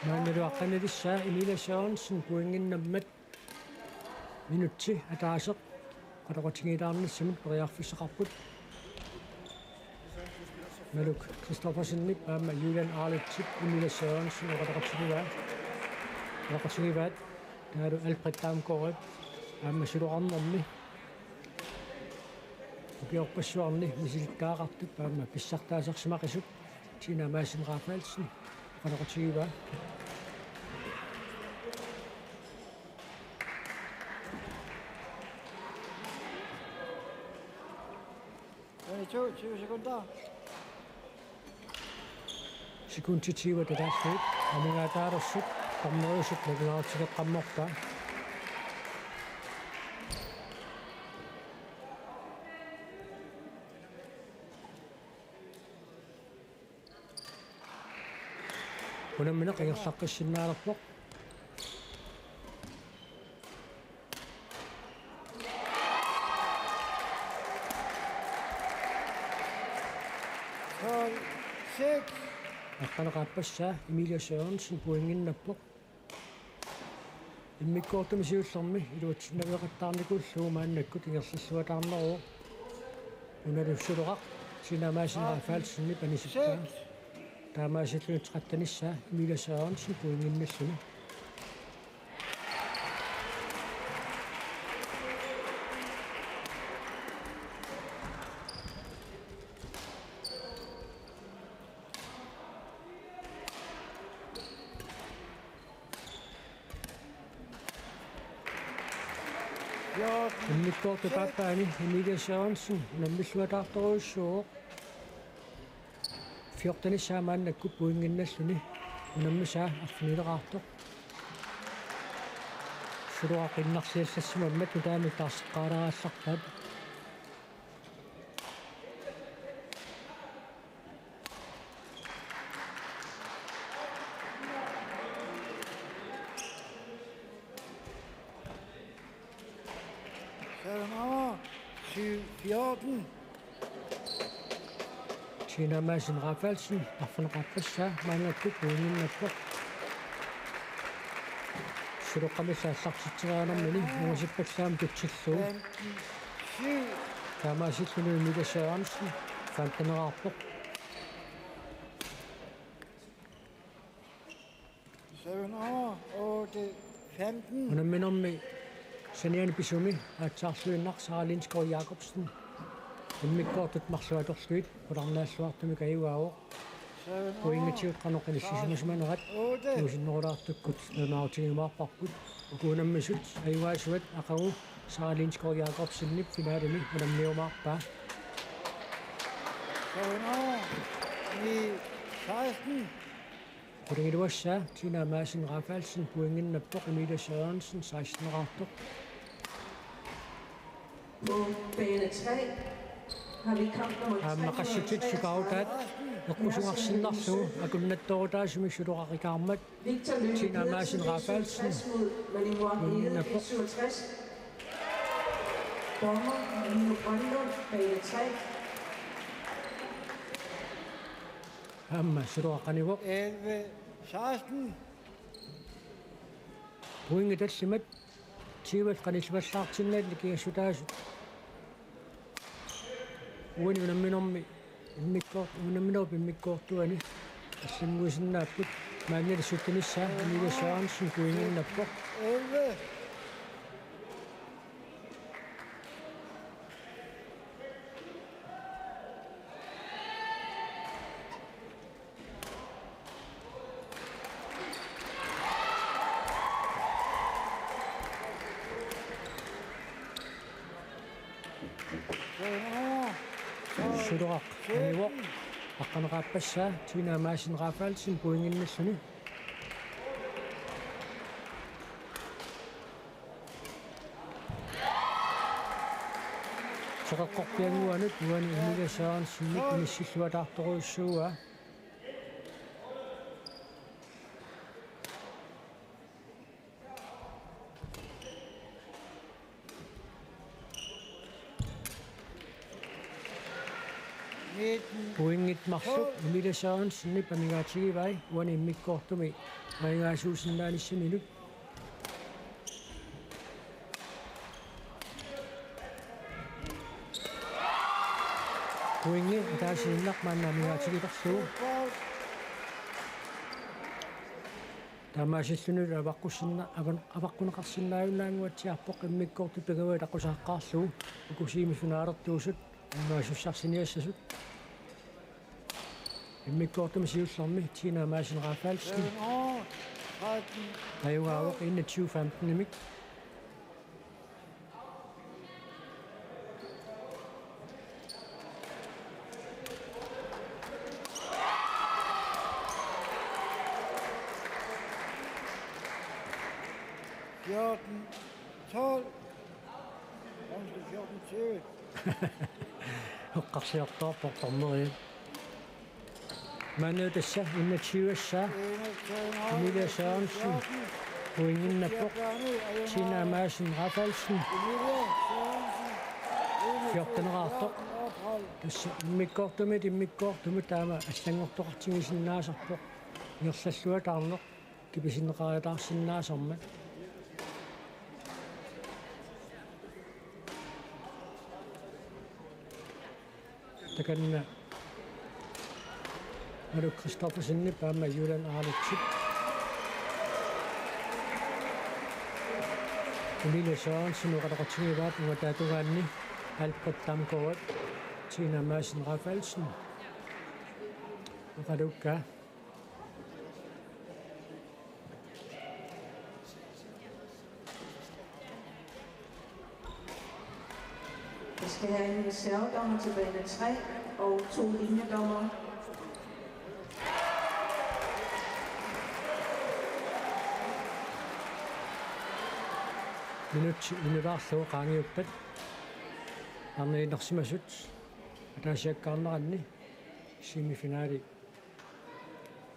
Maannalu aqqanilissaa Emilie Sørensen pointinnammat minutsi ataaseq oqaloqatigiilaarnissamut periarfissaqarput. Maluk Kristoffersenip aamma Julian Arletip Emilie Sørensen oqaloqatigivaat. Oqarfigivaat taavalu Alfred Damgaardip aamma siloqarnermi ukiorpassuarni misilittagaqartup aamma pissartaasersimaqisup Tina Madsen Rafaelsen oqaloqatigivaa. Sekundit tyve taallugu amigaataalersup dommeriusup nalunaarutigeqqammerpaa. Unammineq ingerlaqqissinnaalerpoq. Aqqaneq-aappassaa Emilia Sørensen pointinnappoq. Immikkoortumi siullermi iluatsinnaveeqattaarnikuullugu maannakkut ingerlalluataarneruvoq. Unalu Suloqaq Tina Madsen Rafaelsenip anisippaa. Taamaasilluni trettenissaa Emilia Sørensen pointinnalluni. Immikkoortup aappaani Emilia Sørensen unammilluataartorujussuuvoq. Fjortenissaa maannakkut pointinnalluni unammisaa arfinileraartoq. Suloqaq innarliallassimammat nutaamik taarseqqaalaagallarpaat. Seven over, syv fjorten. Tina Madsen Rafaelsen, arfineq-aappassaa, maannakkut pointinnappoq. Suloqqamillu aallartitseriarnermini, ungasippallu aamma tutsillugu. Femten syv. Taamaasilluni Emilia Sørensen, femteneraarpoq. Seven over, otte femten. Unamminermi saniani pisumi aatsaarluinnaq Sara Lindskov Jacobsen. Immikkoortut marluk atorlugit qularnaalluartumik ajugaavoq. Seven over. Pointigut qanoq inissisimasimanerat. Otte. Tuusinnerulaartukkut nalunaarutigiumaarparput. Uku unammisut ajugaasuat aqagu Sara Lindskov Jacobsenip finalemi unammiumaarpaa. Seven over. Ni seksten. Qulingiluassaa Tina Madsen Rafaelsen pointinnappoq, Emilia Sørensen seksteneraartoq. På bane tre har vi kamp nummer tre hundrede og treogtredive. Aamma qassutit sukaarutaat eqqusugarsinnarlugu akunnattoorutaasumik Suloqaq ikaarmat. Victor Lykke Pedersen, B syvogtres, mod Malinois Egede, B syvogtres. Dommer Nino Brønlund, bane tre. Aamma Suloqaq qanivoq. Elleve seksten. Pointit tallimat tyve qanillivallaartinnagit nikingassutaasut. Uani unamminermi immikkoort-, unamminerup immikkoortuani allanngorsinnaapput. Maanna syttenissaa Emilie Sørensen pointinnappoq. Elleve. Suloqaq qanivoq, aqqaneq-aappassaa Tina Madsen Rafaelsen pointinnalluni. Teqeqqorpiannguanut uani Emilia Sørensenip inissilluataartorujussuuaa. Pointit marluk Emilie Sørensenip amigaatigivai uani immikkoortumi aningaasartuusinnaanissaminut. Pointit ataasiinnaq maanna amigaatigilerlugu. Taamaasilluni avaqqussinna-, avan-, avaqqunneqarsinnaajunnaannguatsiarpoq immikkoortut pingajuat aqqusaqqaarlugu uku semifinalertuusut angaasussarsiniassasut. Immikkoortumi siullermi Tina Madsen Rafaelsen. Ajugaavoq enogtyve femten-imik. Fjorten tolv. Undskyld, fjorten tyve. Oqqarsiortoorpoq dommeri. Maanna tassa enogtyve-ssaa. Emilia Sørensen. Pointinnappoq. Tina Madsen Rafaelsen. Fjorteneqartoq. Tassa immikkoortumit, immikkoortumit taama allanngortoqartigisinnaasarpoq. Ingerlalluataarneq kipisinneqariataarsinnaasarmat. Takanna Malou Christoffersenip aamma Julian Arlitip. Emilie Sørensen oqaloqatigivaat ungataata tungaanni Albert Damgaard, Tina Madsen Rafaelsen. Oqalukka. Vi skal have en reservedommer til bane tre og to linjedommer. Minut inulaarlugu qaangiuppat arnat inersimasut ataasiakkaarneranni semifinali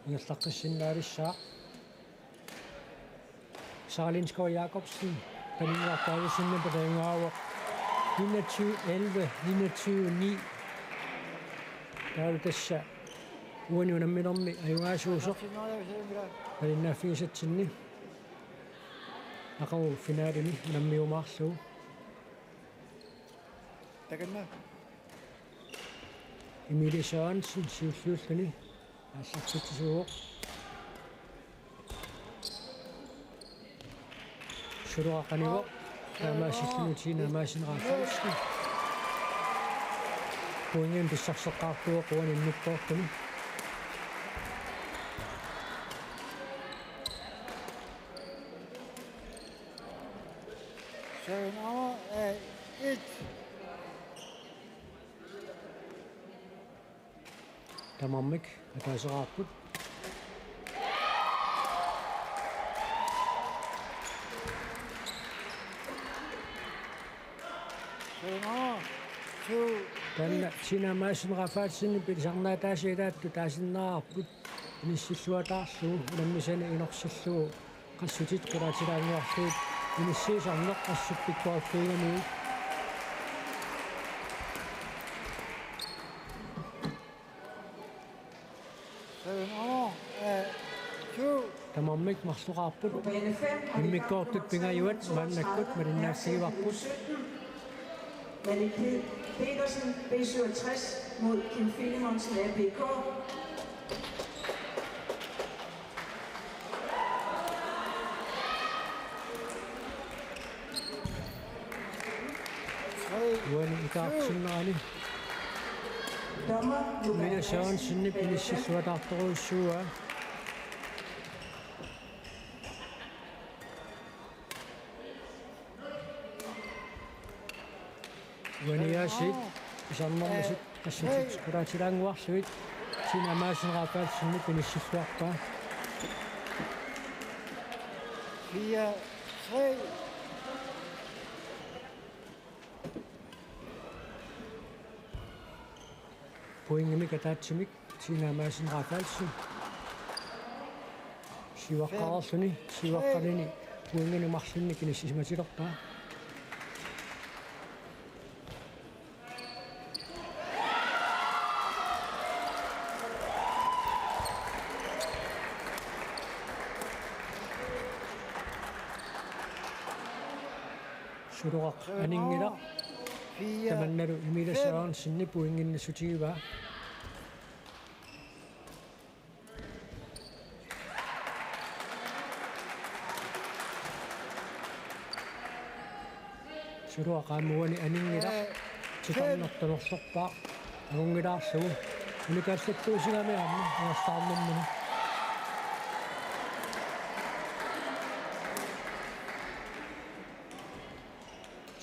ingerlaqqissinnaalissaaq. Sara Lindskov Jacobsen, Pernille Davidsen, Pernille Ngauer, enogtyve elleve, enogtyve ni. Taava tassa uani unamminermi ajugaasuusoq malinnaaffigisatsinni aqagu finalimi unammiumaarlugu. Takanna. Emilie Sørensen siulliulluni aallartitsisuuvoq. Suloraqqanivoq. Taamaasilluni Tina Madsen Rafaelsen. Pointinik pissarseqqaartuuvoq uani immikkoortumi. Søren Ommer er et. Tamarmik ataaseraarput. Søren Ommer, to. Taanna Tina Madsen Rafaelsenip ilisarnaataasa ilaattut taasinnaarput. Inissilluataarlugu unammisani inorsillugu qassutit qulaatilaannguarlugit inissiisarneq assut pikkoreqqiigamiuk. Søren Ommer er to. Tamarmik marloqaarput. Immikkoortut pingajuat maannakkut malinnaaffigivarput. Malik Petersen, B syvogtres, mod Kim Filemonsen, A B K. Uani ikaartinnerani Dommer Emilie Sørensenip inissilluataartorujussuuaa. Uaniaasiit ilisarnermisut qassutit qulaatilaannguarlugit Tina Madsen Rafaelsenip inissilluarpaa. Fire tre. Pointimik ataatsimik Tina Madsen Rafaelsen. Siuaqqaarluni, siuaqqanini pointinik marlunnik inissisimatilerpaa. Suloraq aninngilaq. Tamannalu Emilie Sørensenip pointinnassutigivaa. Suluaq aamma uani aninngilaq. Titarnertoq nersorpaaq. Angunngilaarlugu. Unikaallattuusigami aamma angerlaarnermini.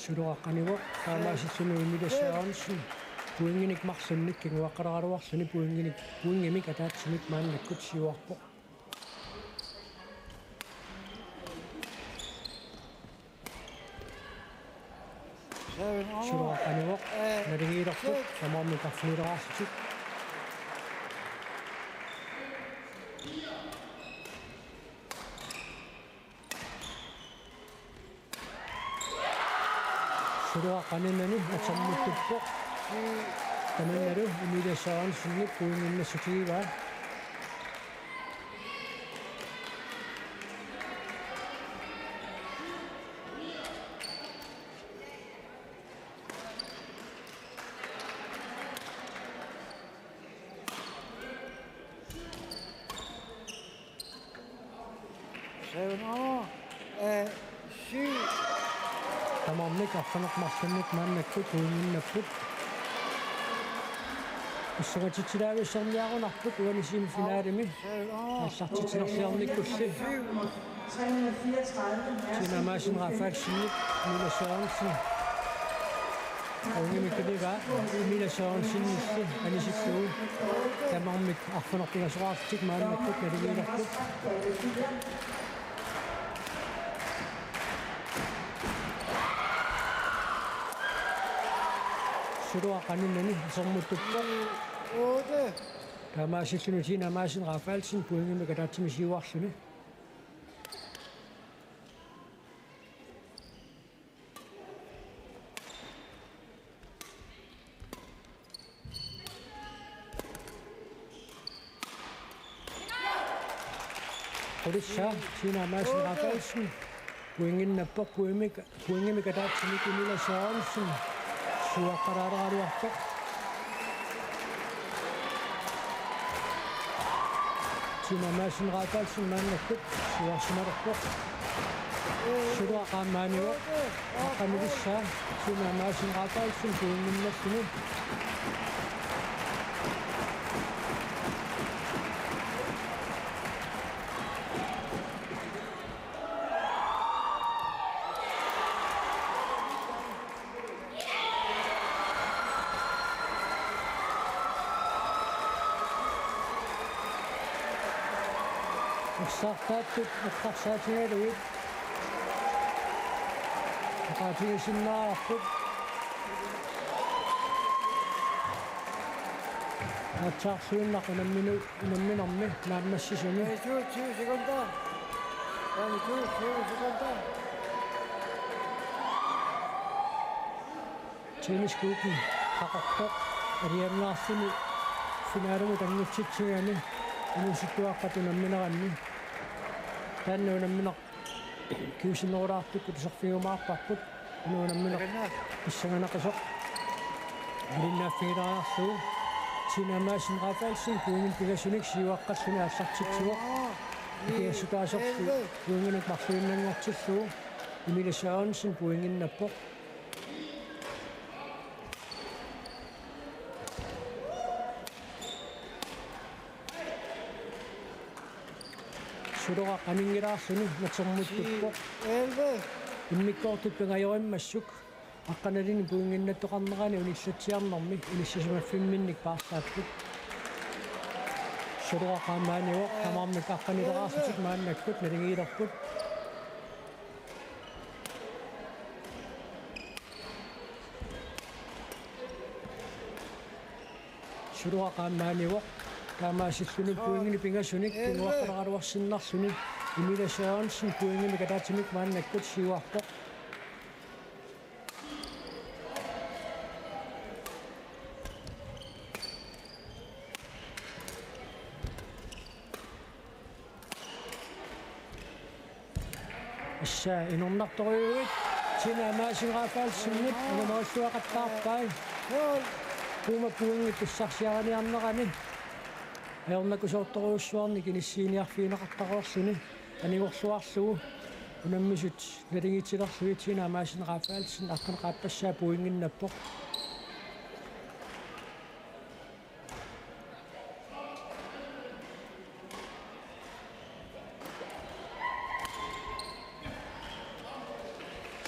Suluaq anivoq, taamaasilluni Emilia Sørensen. Pointinik marlunnik kinguaqqaleraluarluni pointinik, pointimik ataatsimik maannakkut siuarpoq. Suluaq anivoq, naligiilerpoq, tamarmik arfinileraarlutik. Suluaq qaninani atormuttuppoq. Tamannalu Emilia Sørensenip pointinnassutigivaa. Seven over. Eh, syv. Tamarmik arfineq-marlunnik maannakkut pointinnapput. Pissangatitsilaavissorniarunarput uani semifinalemi. Seven over. Aallartitsinerliornikkulli. Syv. Tina Madsen Rafaelsenip, Emilia Sørensen. Pointimik kinivaa, Emilia Sørensenilli anisillugu. Tamarmik arfineq-pingasoraarlutik maannakkut naligiilerput. Suluaq qaninani atormuttuppoq. Otte. Taamaasilluni Tina Madsen Rafaelsen pointimik ataatsimik siuarluni. Qulissaa, Tina Madsen Rafaelsen. Pointinnappoq, pointimik, pointimik ataatsimik Emilia Sørensen. Siuaqqalaaleraluarpoq. Tina Madsen Rafaelsen maannakkut siuarsimalerpoq. Suluaq aamma anivoq. Aqqanilissaa. Tina Madsen Rafaelsen pointinnalluni. Eqqarsaatigalugit. Eqqarsaatigisinnaarput. Aatsaarluinnaq unamminu-, unamminermi naammassisumi. Tyve sekunder. Tyve sekunder. Tennisklubbi Qaqortoq alianaarluni finalemut angutsitsigami inuusuttuaqqat unammineranni. Taanna unammineq kingusinnerulaartukkut tusarfigiumaarparput. Una unammineq pissanganeqisoq. Malinnaaffigilaariarlugu. Tina Madsen Rafaelsen pointimik pingasunik siuaqqalluni aallartitsivoq. Ikiassutaasorlu pointinik marluinnanngortillugu. Emilia Sørensen pointinnappoq. Suluaq aninngilaarluni atormuttuppoq. Elleve. Immikkoortut pingajorimmassuk. Aqqanalini pointinnattoqarnerani unillatsiarnermi inissisimaffimmik paarlaapput. Suluaq aamma anivoq, tamarmik aqqanileraarlutik maannakkut naligiilerput. Suluaq aamma anivoq. Taamaasilluni pointinik pingasunik kinguaqqaleraluarsinnarluni. Emilia Sørensen pointimik ataatsimik maannakkut siuarpoq. Assa inornartorujuit Tina Madsen Rafaelsenip unammilluaqattaarpai. Uuma pointit tussarsiariniarnerani ajornakusoortorujussuarnik inissiiniarfigineqartareerluni anigorluarlugu. Unammisut naligiitsilerlugit Tina Madsen Rafaelsen aqqaneqaqqassaa pointinnappoq.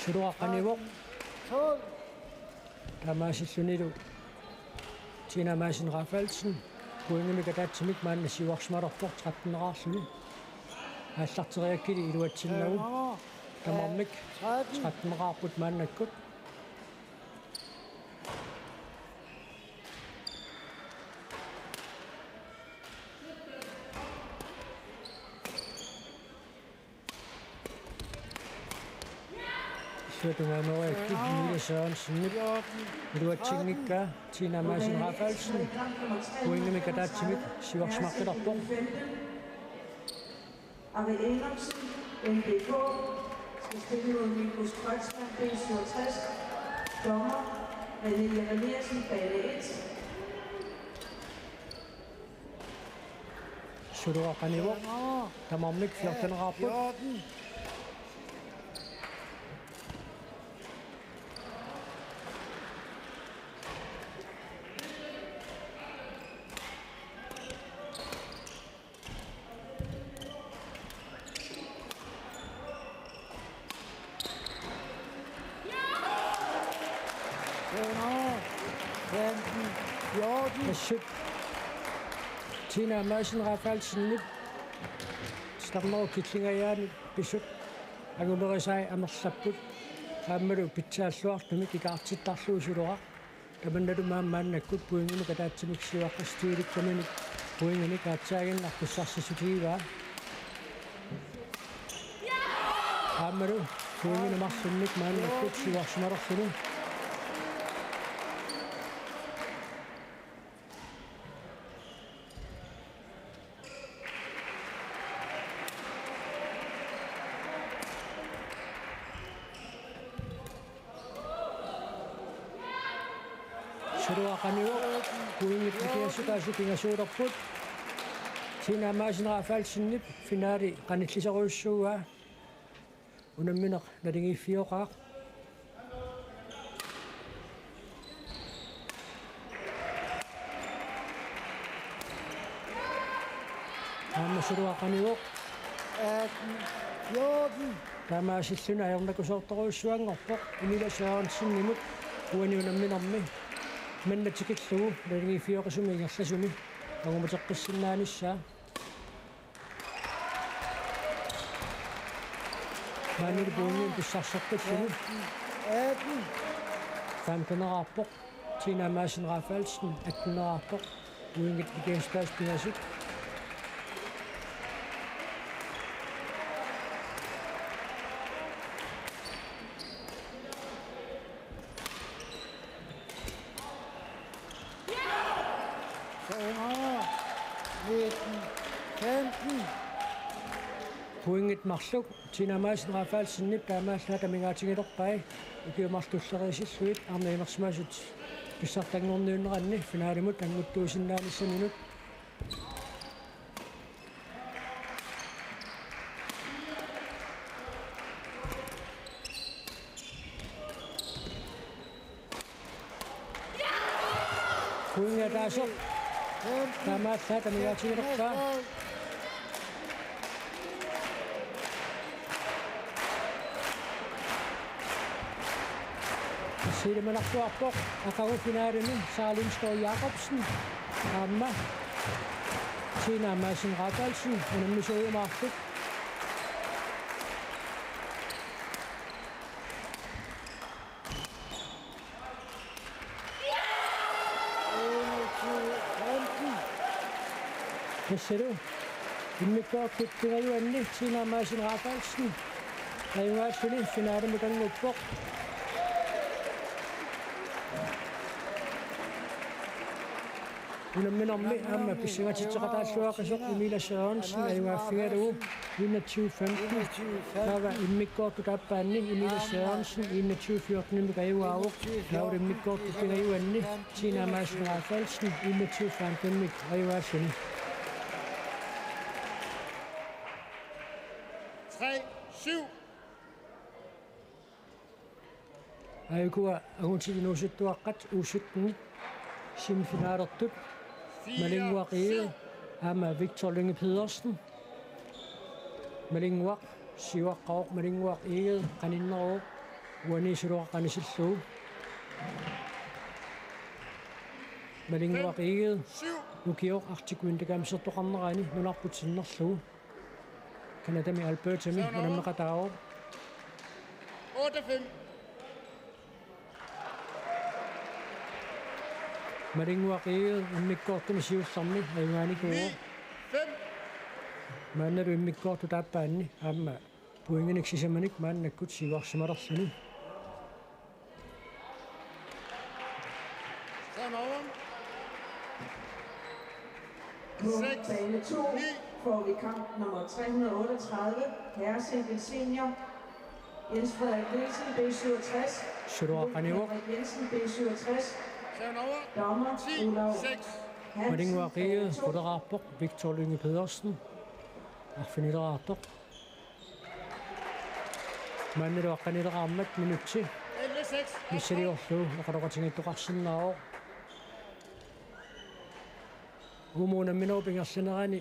Suluaqqanivoq. Taamaasillunilu Tina Madsen Rafaelsen pointimik ataatsimik maanna siuarsimalerpoq tretteneqarluni. Aallarteriakkili iluatsinnagu. Tamarmik tretteneqarput maannakkut. Suutungaaneriakkit Mille Sørensenip iluatsinngikkaa Tina Madsen Rafaelsen pointimik ataatsimik siuarsimaqqilerpoq. Arne Enoksen, M B K, skal spille mod Nikus Kreutzmann, B syvogtres. Dommer, René Jeremiassen, bane et. Suluaqqanivoq. Tamarmik fjorteneqarput. Femten, fjorten. Assut. Tina Madsen Rafaelsenip titarnerup killingajaanut pisut angumerisai amerlapput. Aammalu pitsaalluartumik ikaartittarlugu Suluaq. Tamannalu maannakkut pointimik ataatsimik siuaqqassutigilikkaminut pointimik aatsaaginnaq pissarsissutigivaa. Aammalu pointimik marlummik maannakkut siuarsimalerluni. Suluaqqanivoq, pointit pikiassutaasut pingasuulerput. Tina Madsen Rafaelsenip finale qanillisorujussuuaa. Unammineq naligiiffioqaaq. Aamma suluaqqanivoq. Atten fjorten. Taamaasilluni ajornakusoortorujussuanngorpoq Emil Sørensenimut uani unamminermi manna tikillugu naligiiffioqisumi ingerlasumi angumeqqissinnaanissaq. Maannalu pointit pissarserput suli. Femteneqarpoq. Tina Madsen Rafaelsen atteneqarpoq. Pointit pikiassutaasut pingasut. Nitten femten. Pointit marluk Tina Madsen Rafaelsenip taamaallaat amigaatigilerpai ukiut marluk tulleriisillugit arnat inersimasut pissartanngorniunneranni finalimut annguttuusinnaanissaminut. Pointit ataaseq. Taamaallaat amigaatigilerpaa. Siilimanartuarpoq aqagu finalimi Sara Lindskov Jakobsen aamma Tina Madsen Rafaelsen unammisuujumaarput. Tassalu immikkoortut pingajuanni Tina Madsen Rafaelsen ajugaalluni finalimut annguppoq. Unamminermi aamma pissangatitseqataalluaqqisoq Emil Sørensen ajugaaffigalugu enogtyve femten. Taava immikkoortut aappaanni Emil Sørensen enogtyve fjorten-imik ajugaavoq. Taava immikkoortut pingajuanni Tina Madsen Rafaelsen enogtyve femten-imik ajugaalluni. Tre syv. Aajukua angutit inuusuttuaqqat U syttenit semifinalertut. Malinnguaq Egede aamma Victor Lynge Pedersen. Malinnguaq siuaqqavoq, Malinnguaq Egede qaninneruvoq, uani Suluaq qanisillugu. Malinnguaq Egede ukioq Arctic Winter Gamesertoqarnerani nunarput sinnerlugu Canadami Albertami unammeqataavoq. Malinnguaq Egede immikkoortumi siullermi ajugaanikuuvoq. Maannalu immikkoortut aappaanni aamma pointinik sisamanik maannakkut siuarsimalerluni. På bane to får vi kamp nummer tre hundrede otteogtredive, herresingle senior. Jens Frederik Nielsen, B syvogtres. Suluaq qanivoq. Henrik Jensen, B syvogtres. Dommer Olav Hansen, Malinnguaq Egede, bane to. Quleraarpoq, Victor Lynge Pedersen. Arfinileraartoq. Maannalu aqqanileqaarmat minutsi missiliorlugu oqaloqatigiittoqarsinnaavoq. Uumuuna minutsit ingerlaneranni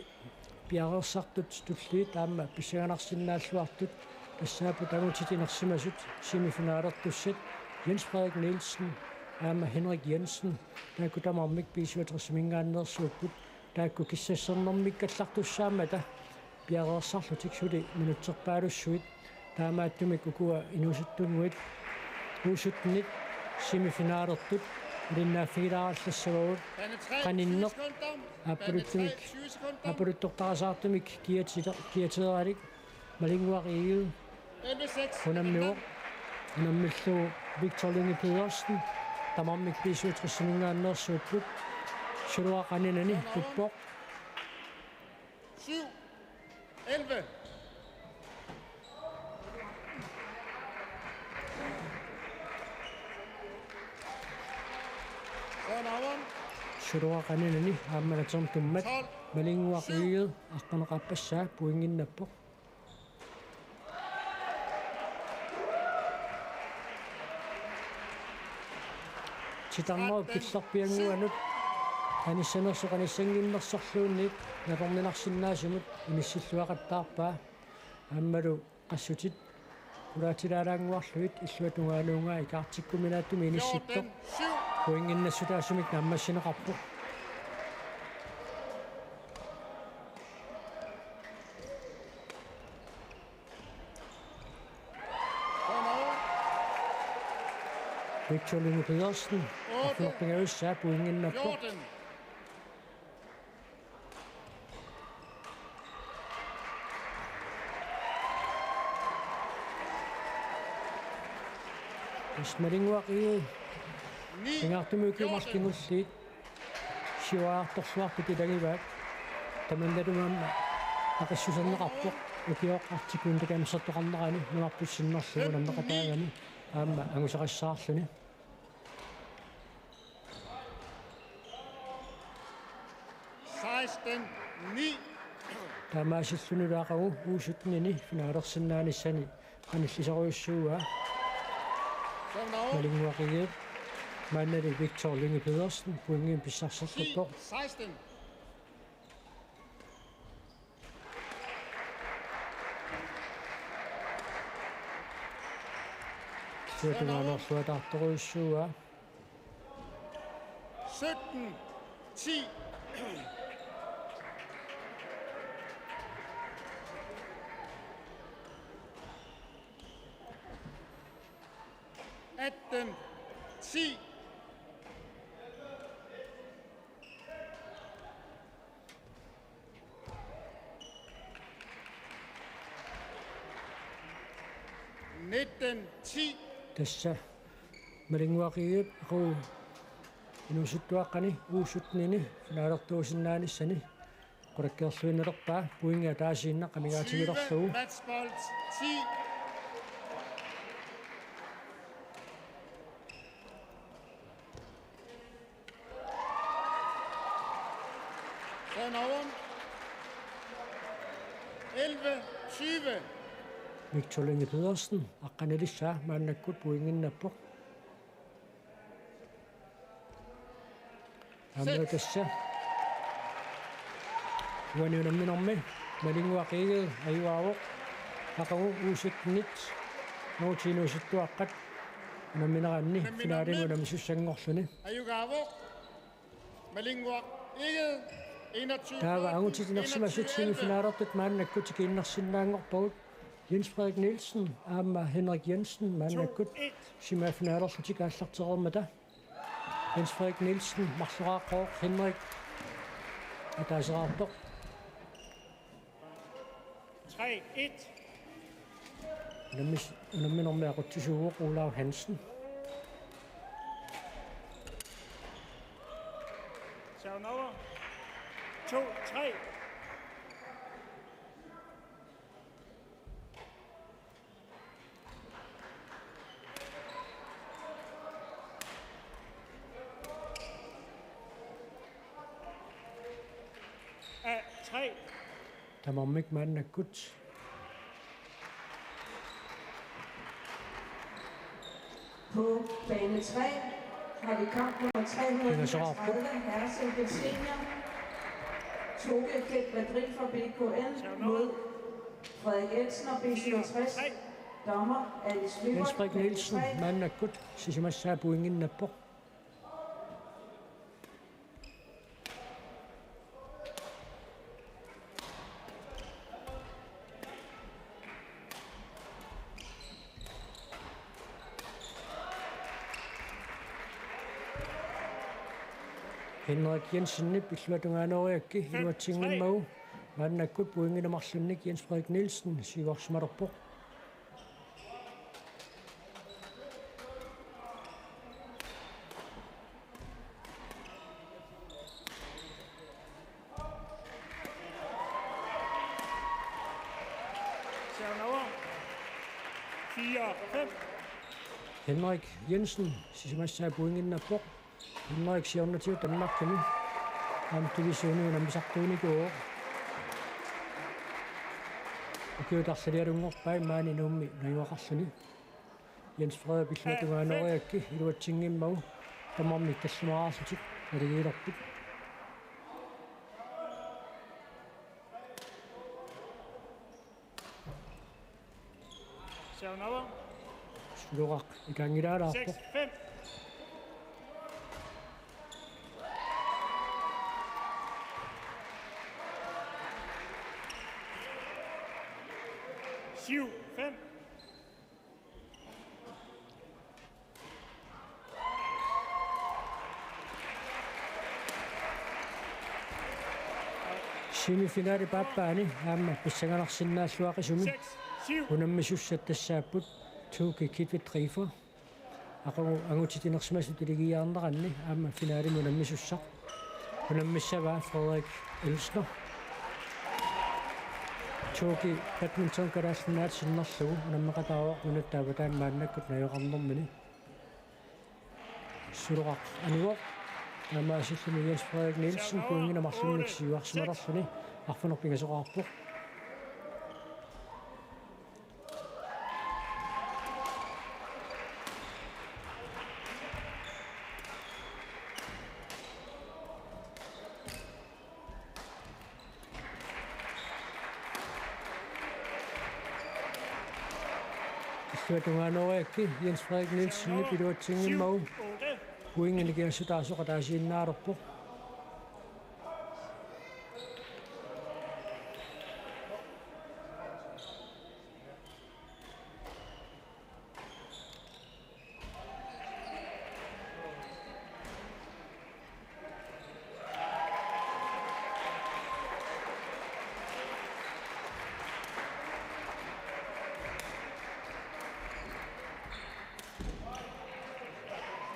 piareersartut tulliit aamma pissanganarsinnaalluartut tassaapput angutit inersimasut semifinalertussat, Jens Frederik Nielsen aamma Henrik Jensen, taakku tamarmik B syvogtres-iminngaanneersuupput, taakku kissassernermikkallartussaammata piareersarlutik suli minutserpaalussuit. Taamaattumik ukua inuusuttunnguit U syttenit semifinalertut ilinniarfigilaarallassagut qaninneq aappaluttumik, aappaluttortarasaartumik kiatite-, kiateeralik Malinnguaq Egede unammivoq, unammillugu Victor Lynge Pedersen, tamarmik B syvogtres-iminngaanneersuupput, Suluaq qaninani tuppoq. Syv elleve. Suluaq qaninani aamma natertummat Malinnguaq Egede aqqaneqarpassaa pointinnappoq. Titarnerup killerpiannguanut anissanersoq anissannginnersorluunniit nakorninarsinnaasumut inissilluaqattaarpaa. Aammalu qassutit qulaatilaalaannguarlugit illuatungaanuunga ikaartikkuminaatsumik inissittoq pointinnassutaasumik naammassineqarpoq. Victor Lynge Pedersen, arfineq-pingajussaa pointinnappoq. Malinnguaq Egede pingaartumik ukiut marluk kingulliit siuariartorluartut ilagivaat. Tamannalu aamma aqissuserneqarpoq ukioq Arctic Winter Gamesertoqarnerani nunarput sinnerlugu unammeqataagami aamma angusaqassaarluni. Seksten ni. Taamaasillunilu aqagu U syttenini finalersinnaanissani qanillisorujussuuaa. Malinnguaq Egede, maannali Victor Lynge Pedersen pointimik pissarsersorpoq. Seksten. Siatungaannerluataartorujussuuaa. Sytten ti. Atten ti. Nitten ti. Tassa Malinnguaq Egedep aqagu inuusuttuaqqani U syttenini finalertuusinnaanissani qulakkeerluinnalerpaa pointi ataasiinnaq amigaatigilerlugu. Tyve matchbold ti. Turnoveren. Elleve tyve. Victor Lynge Pedersen, aqqanilissaa maannakkut pointinnappoq. Aamma tassa. Uani unamminermi Malinnguaq Egede ajugaavoq. Aqagu U syttenit angutit inuusuttuaqqat unammineranni finalimi unammisussanngorluni. Ajugaavoq. Malinnguaq Egede, enogtyve. Taava angutit inersimasut semifinalertut maannakkut tikiinnarsinnaanngorpagut. Jens Frederik Nielsen aamma Henrik Jensen maannakkut semifinalerlutik aallartereermata. Jens Frederik Nielsen marloraaqqooq, Henrik ataaseraartoq. Tre et. Unammis-, unamminermi aqutsisuuvoq Olav Hansen. Serven over. To tre. Af tre. Tamarmik maannakkut. På bane tre har vi kamp nummer tre hundrede niogtredive, Herre Senior. Toge Kent Madrid fra B K N mod Frederik Jensen og B syvogtres. Dommer Alice Lyberth. Jens Frederik Nielsen maannakkut sisamassaa pointinnappoq. Henrik Jensenip illuatungaanooriakkit iluatsinngimmagu maannakkut pointinik marlunnik Jens Frederik Nielsen siuarsimalerpoq. Fire fem. Henrik Jensen sisamassaa pointinnappoq. Henrik siornatigut Danmarkimi aamma divisioni unammisartuunikuuvoq. Ukiut arlalialunngorpai maani Nuummi najugaqarluni. Jens Frederik illuatungaanooriakkit iluatsinngimmagu tamarmik tallimaraarlutik naligiilerput. Serven over. Suloraq ikaanngilaalaarpoq. Seks fem. Syv fem. Semifinalip aappaani aamma pissanganarsinnaalluaqisumi unammisussat tassaapput Toge Kitvet Riifer. Aqagu angutit inersimasut iligiiaarneranni aamma finalimi unammisussaq. Unammissavaa Frederik Elsner. Toge badminton Kalaallit Nunaata sinnerlugu unammeqataavoq nunatta avataani maannakkut najugaqarnermini. Suloraq anivoq. Taamaasilluni Jens Frederik Nielsen pointinik marlunnik siuarsimalerluni arfineq-pingasoqarpoq. Illuatungaanooriakkit Jens Frederik Nielsenip iluatsinngimmagu pointinik assutaasoq ataasiinnaalerpoq.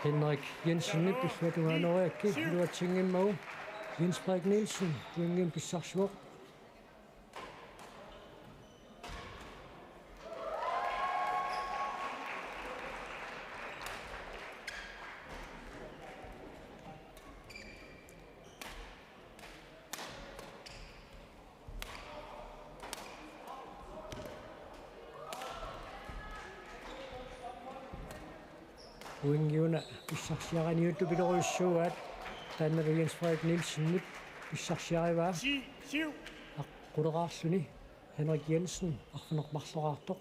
Henrik Jensenip illuatungaanooriakkit iluatsinngimmagu Jens Frederik Nielsen pointinik pissarsivoq. Pointiuna pissarsiariniuttupiloruissuugaat. Taannalu Jens Frederik Nielsenip pissarsiarivaa. Ti syv. Aqquleraarluni Henrik Jensen arfineq-marloraartoq.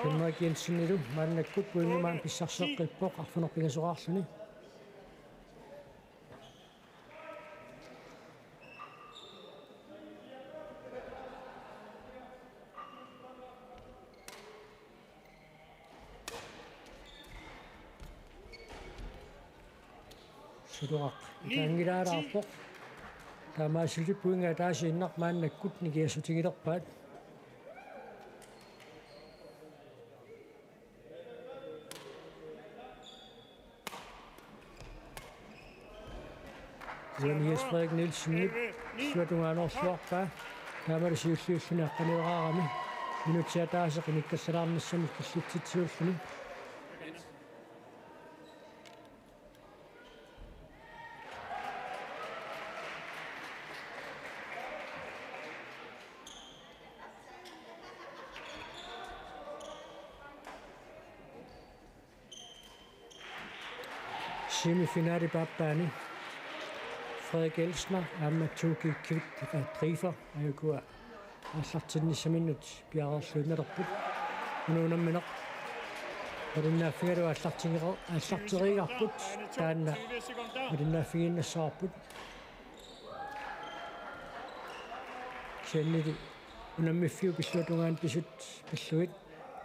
Henrik Jensenilu maannakkut pointi maani pissarseqqippoq arfineq-pingasoraarluni. Suloaq ikaanngilaaraarpoq. Taamaasilluni pointi ataasiinnaq maannakkut nikingassutigilerpaat. Uani Jens Frederik Nielsenip illuatungaanorluarpaa. Taamalu siulliulluni aqqanileraarami minutsit ataaseq inikkallalaarnissamut killitsitsiulluni. Semifinalip aappaani Frederik Elsner aamma Toki Kvit Driver ajukua aallartinnissaminnut piareerluinnalerput. Una unammineq malinnaaffigalugu aallartigeqar-, aallarteriigarput, taanna malinnaaffigiinnassavarput. Kisiannili unammiffiup illuatungaani pisut pillugit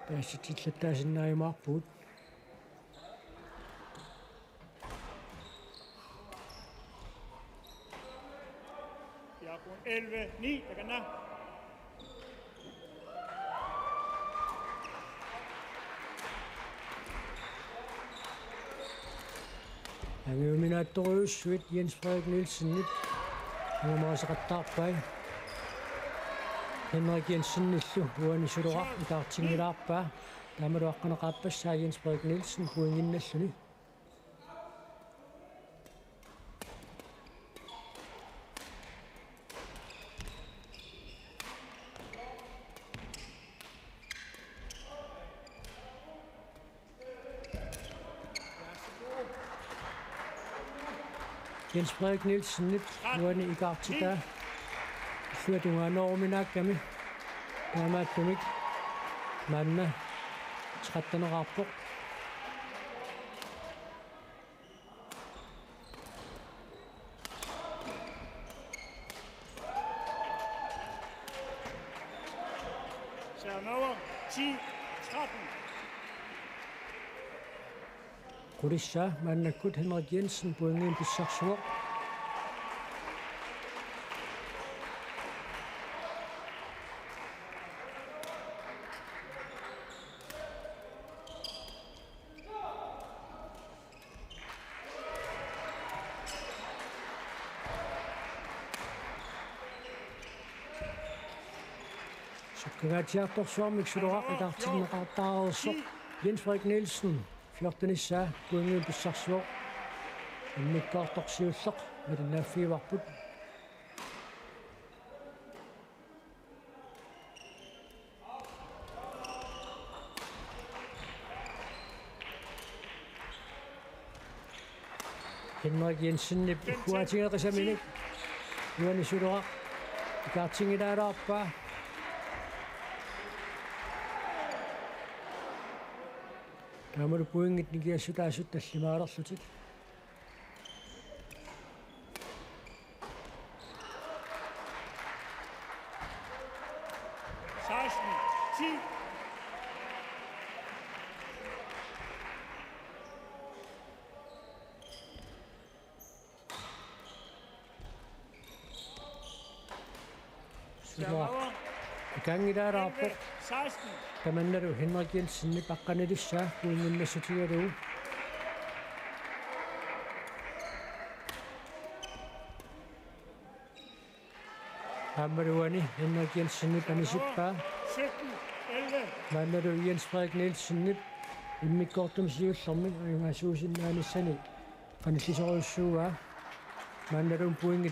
paasissutsillattaasinnaajumaarpugut. Ja, kun elleve ni, der kan Angiuminaattorujussuit Jens Frederik Nielsenip angumeriseqattaarpai. Henrik Jensenillu uani Suloaq ikaartinngilaarpaa. Taamalu aqqaneq-aappassaa Jens Frederik Nielsen pointinnalluni. Jens Frederik Nielsenip uani ikaartitaa illuatungaaneruminaakkami. Taamaattumik maanna tretten-eqarpoq. Serve nummer ti tretten. Qulissaa maannakkut Henrik Jensen pointinik pissarsivoq. Sukkangaatsiartorsuarmik Suloaq ikaartinneqartaareersoq Jens Frederik Nielsen fjortenissaa pointinik pissarsivoq. Immikkoortoq siulleq malinnaaffigivarput. Henrik Jensenip ugguatigeqisaminik uani Suloaq ikaartinngilaaraarpaa. Taamalu pointit nikingassutaasut tallimaalerlutik. Seksten ti. Suloaq ikaanngilaaraarpoq. Tamannalu Henrik Jensenip aqqanilissaa pointinnassutigalugu. Aammalu uani Henrik Jensenip anisippaa. Maannalu Jens Frederik Nielsenip immikkoortumi siullermi ajugaasuusinnaanissani qanillisorujussuuaa. Maannalu pointi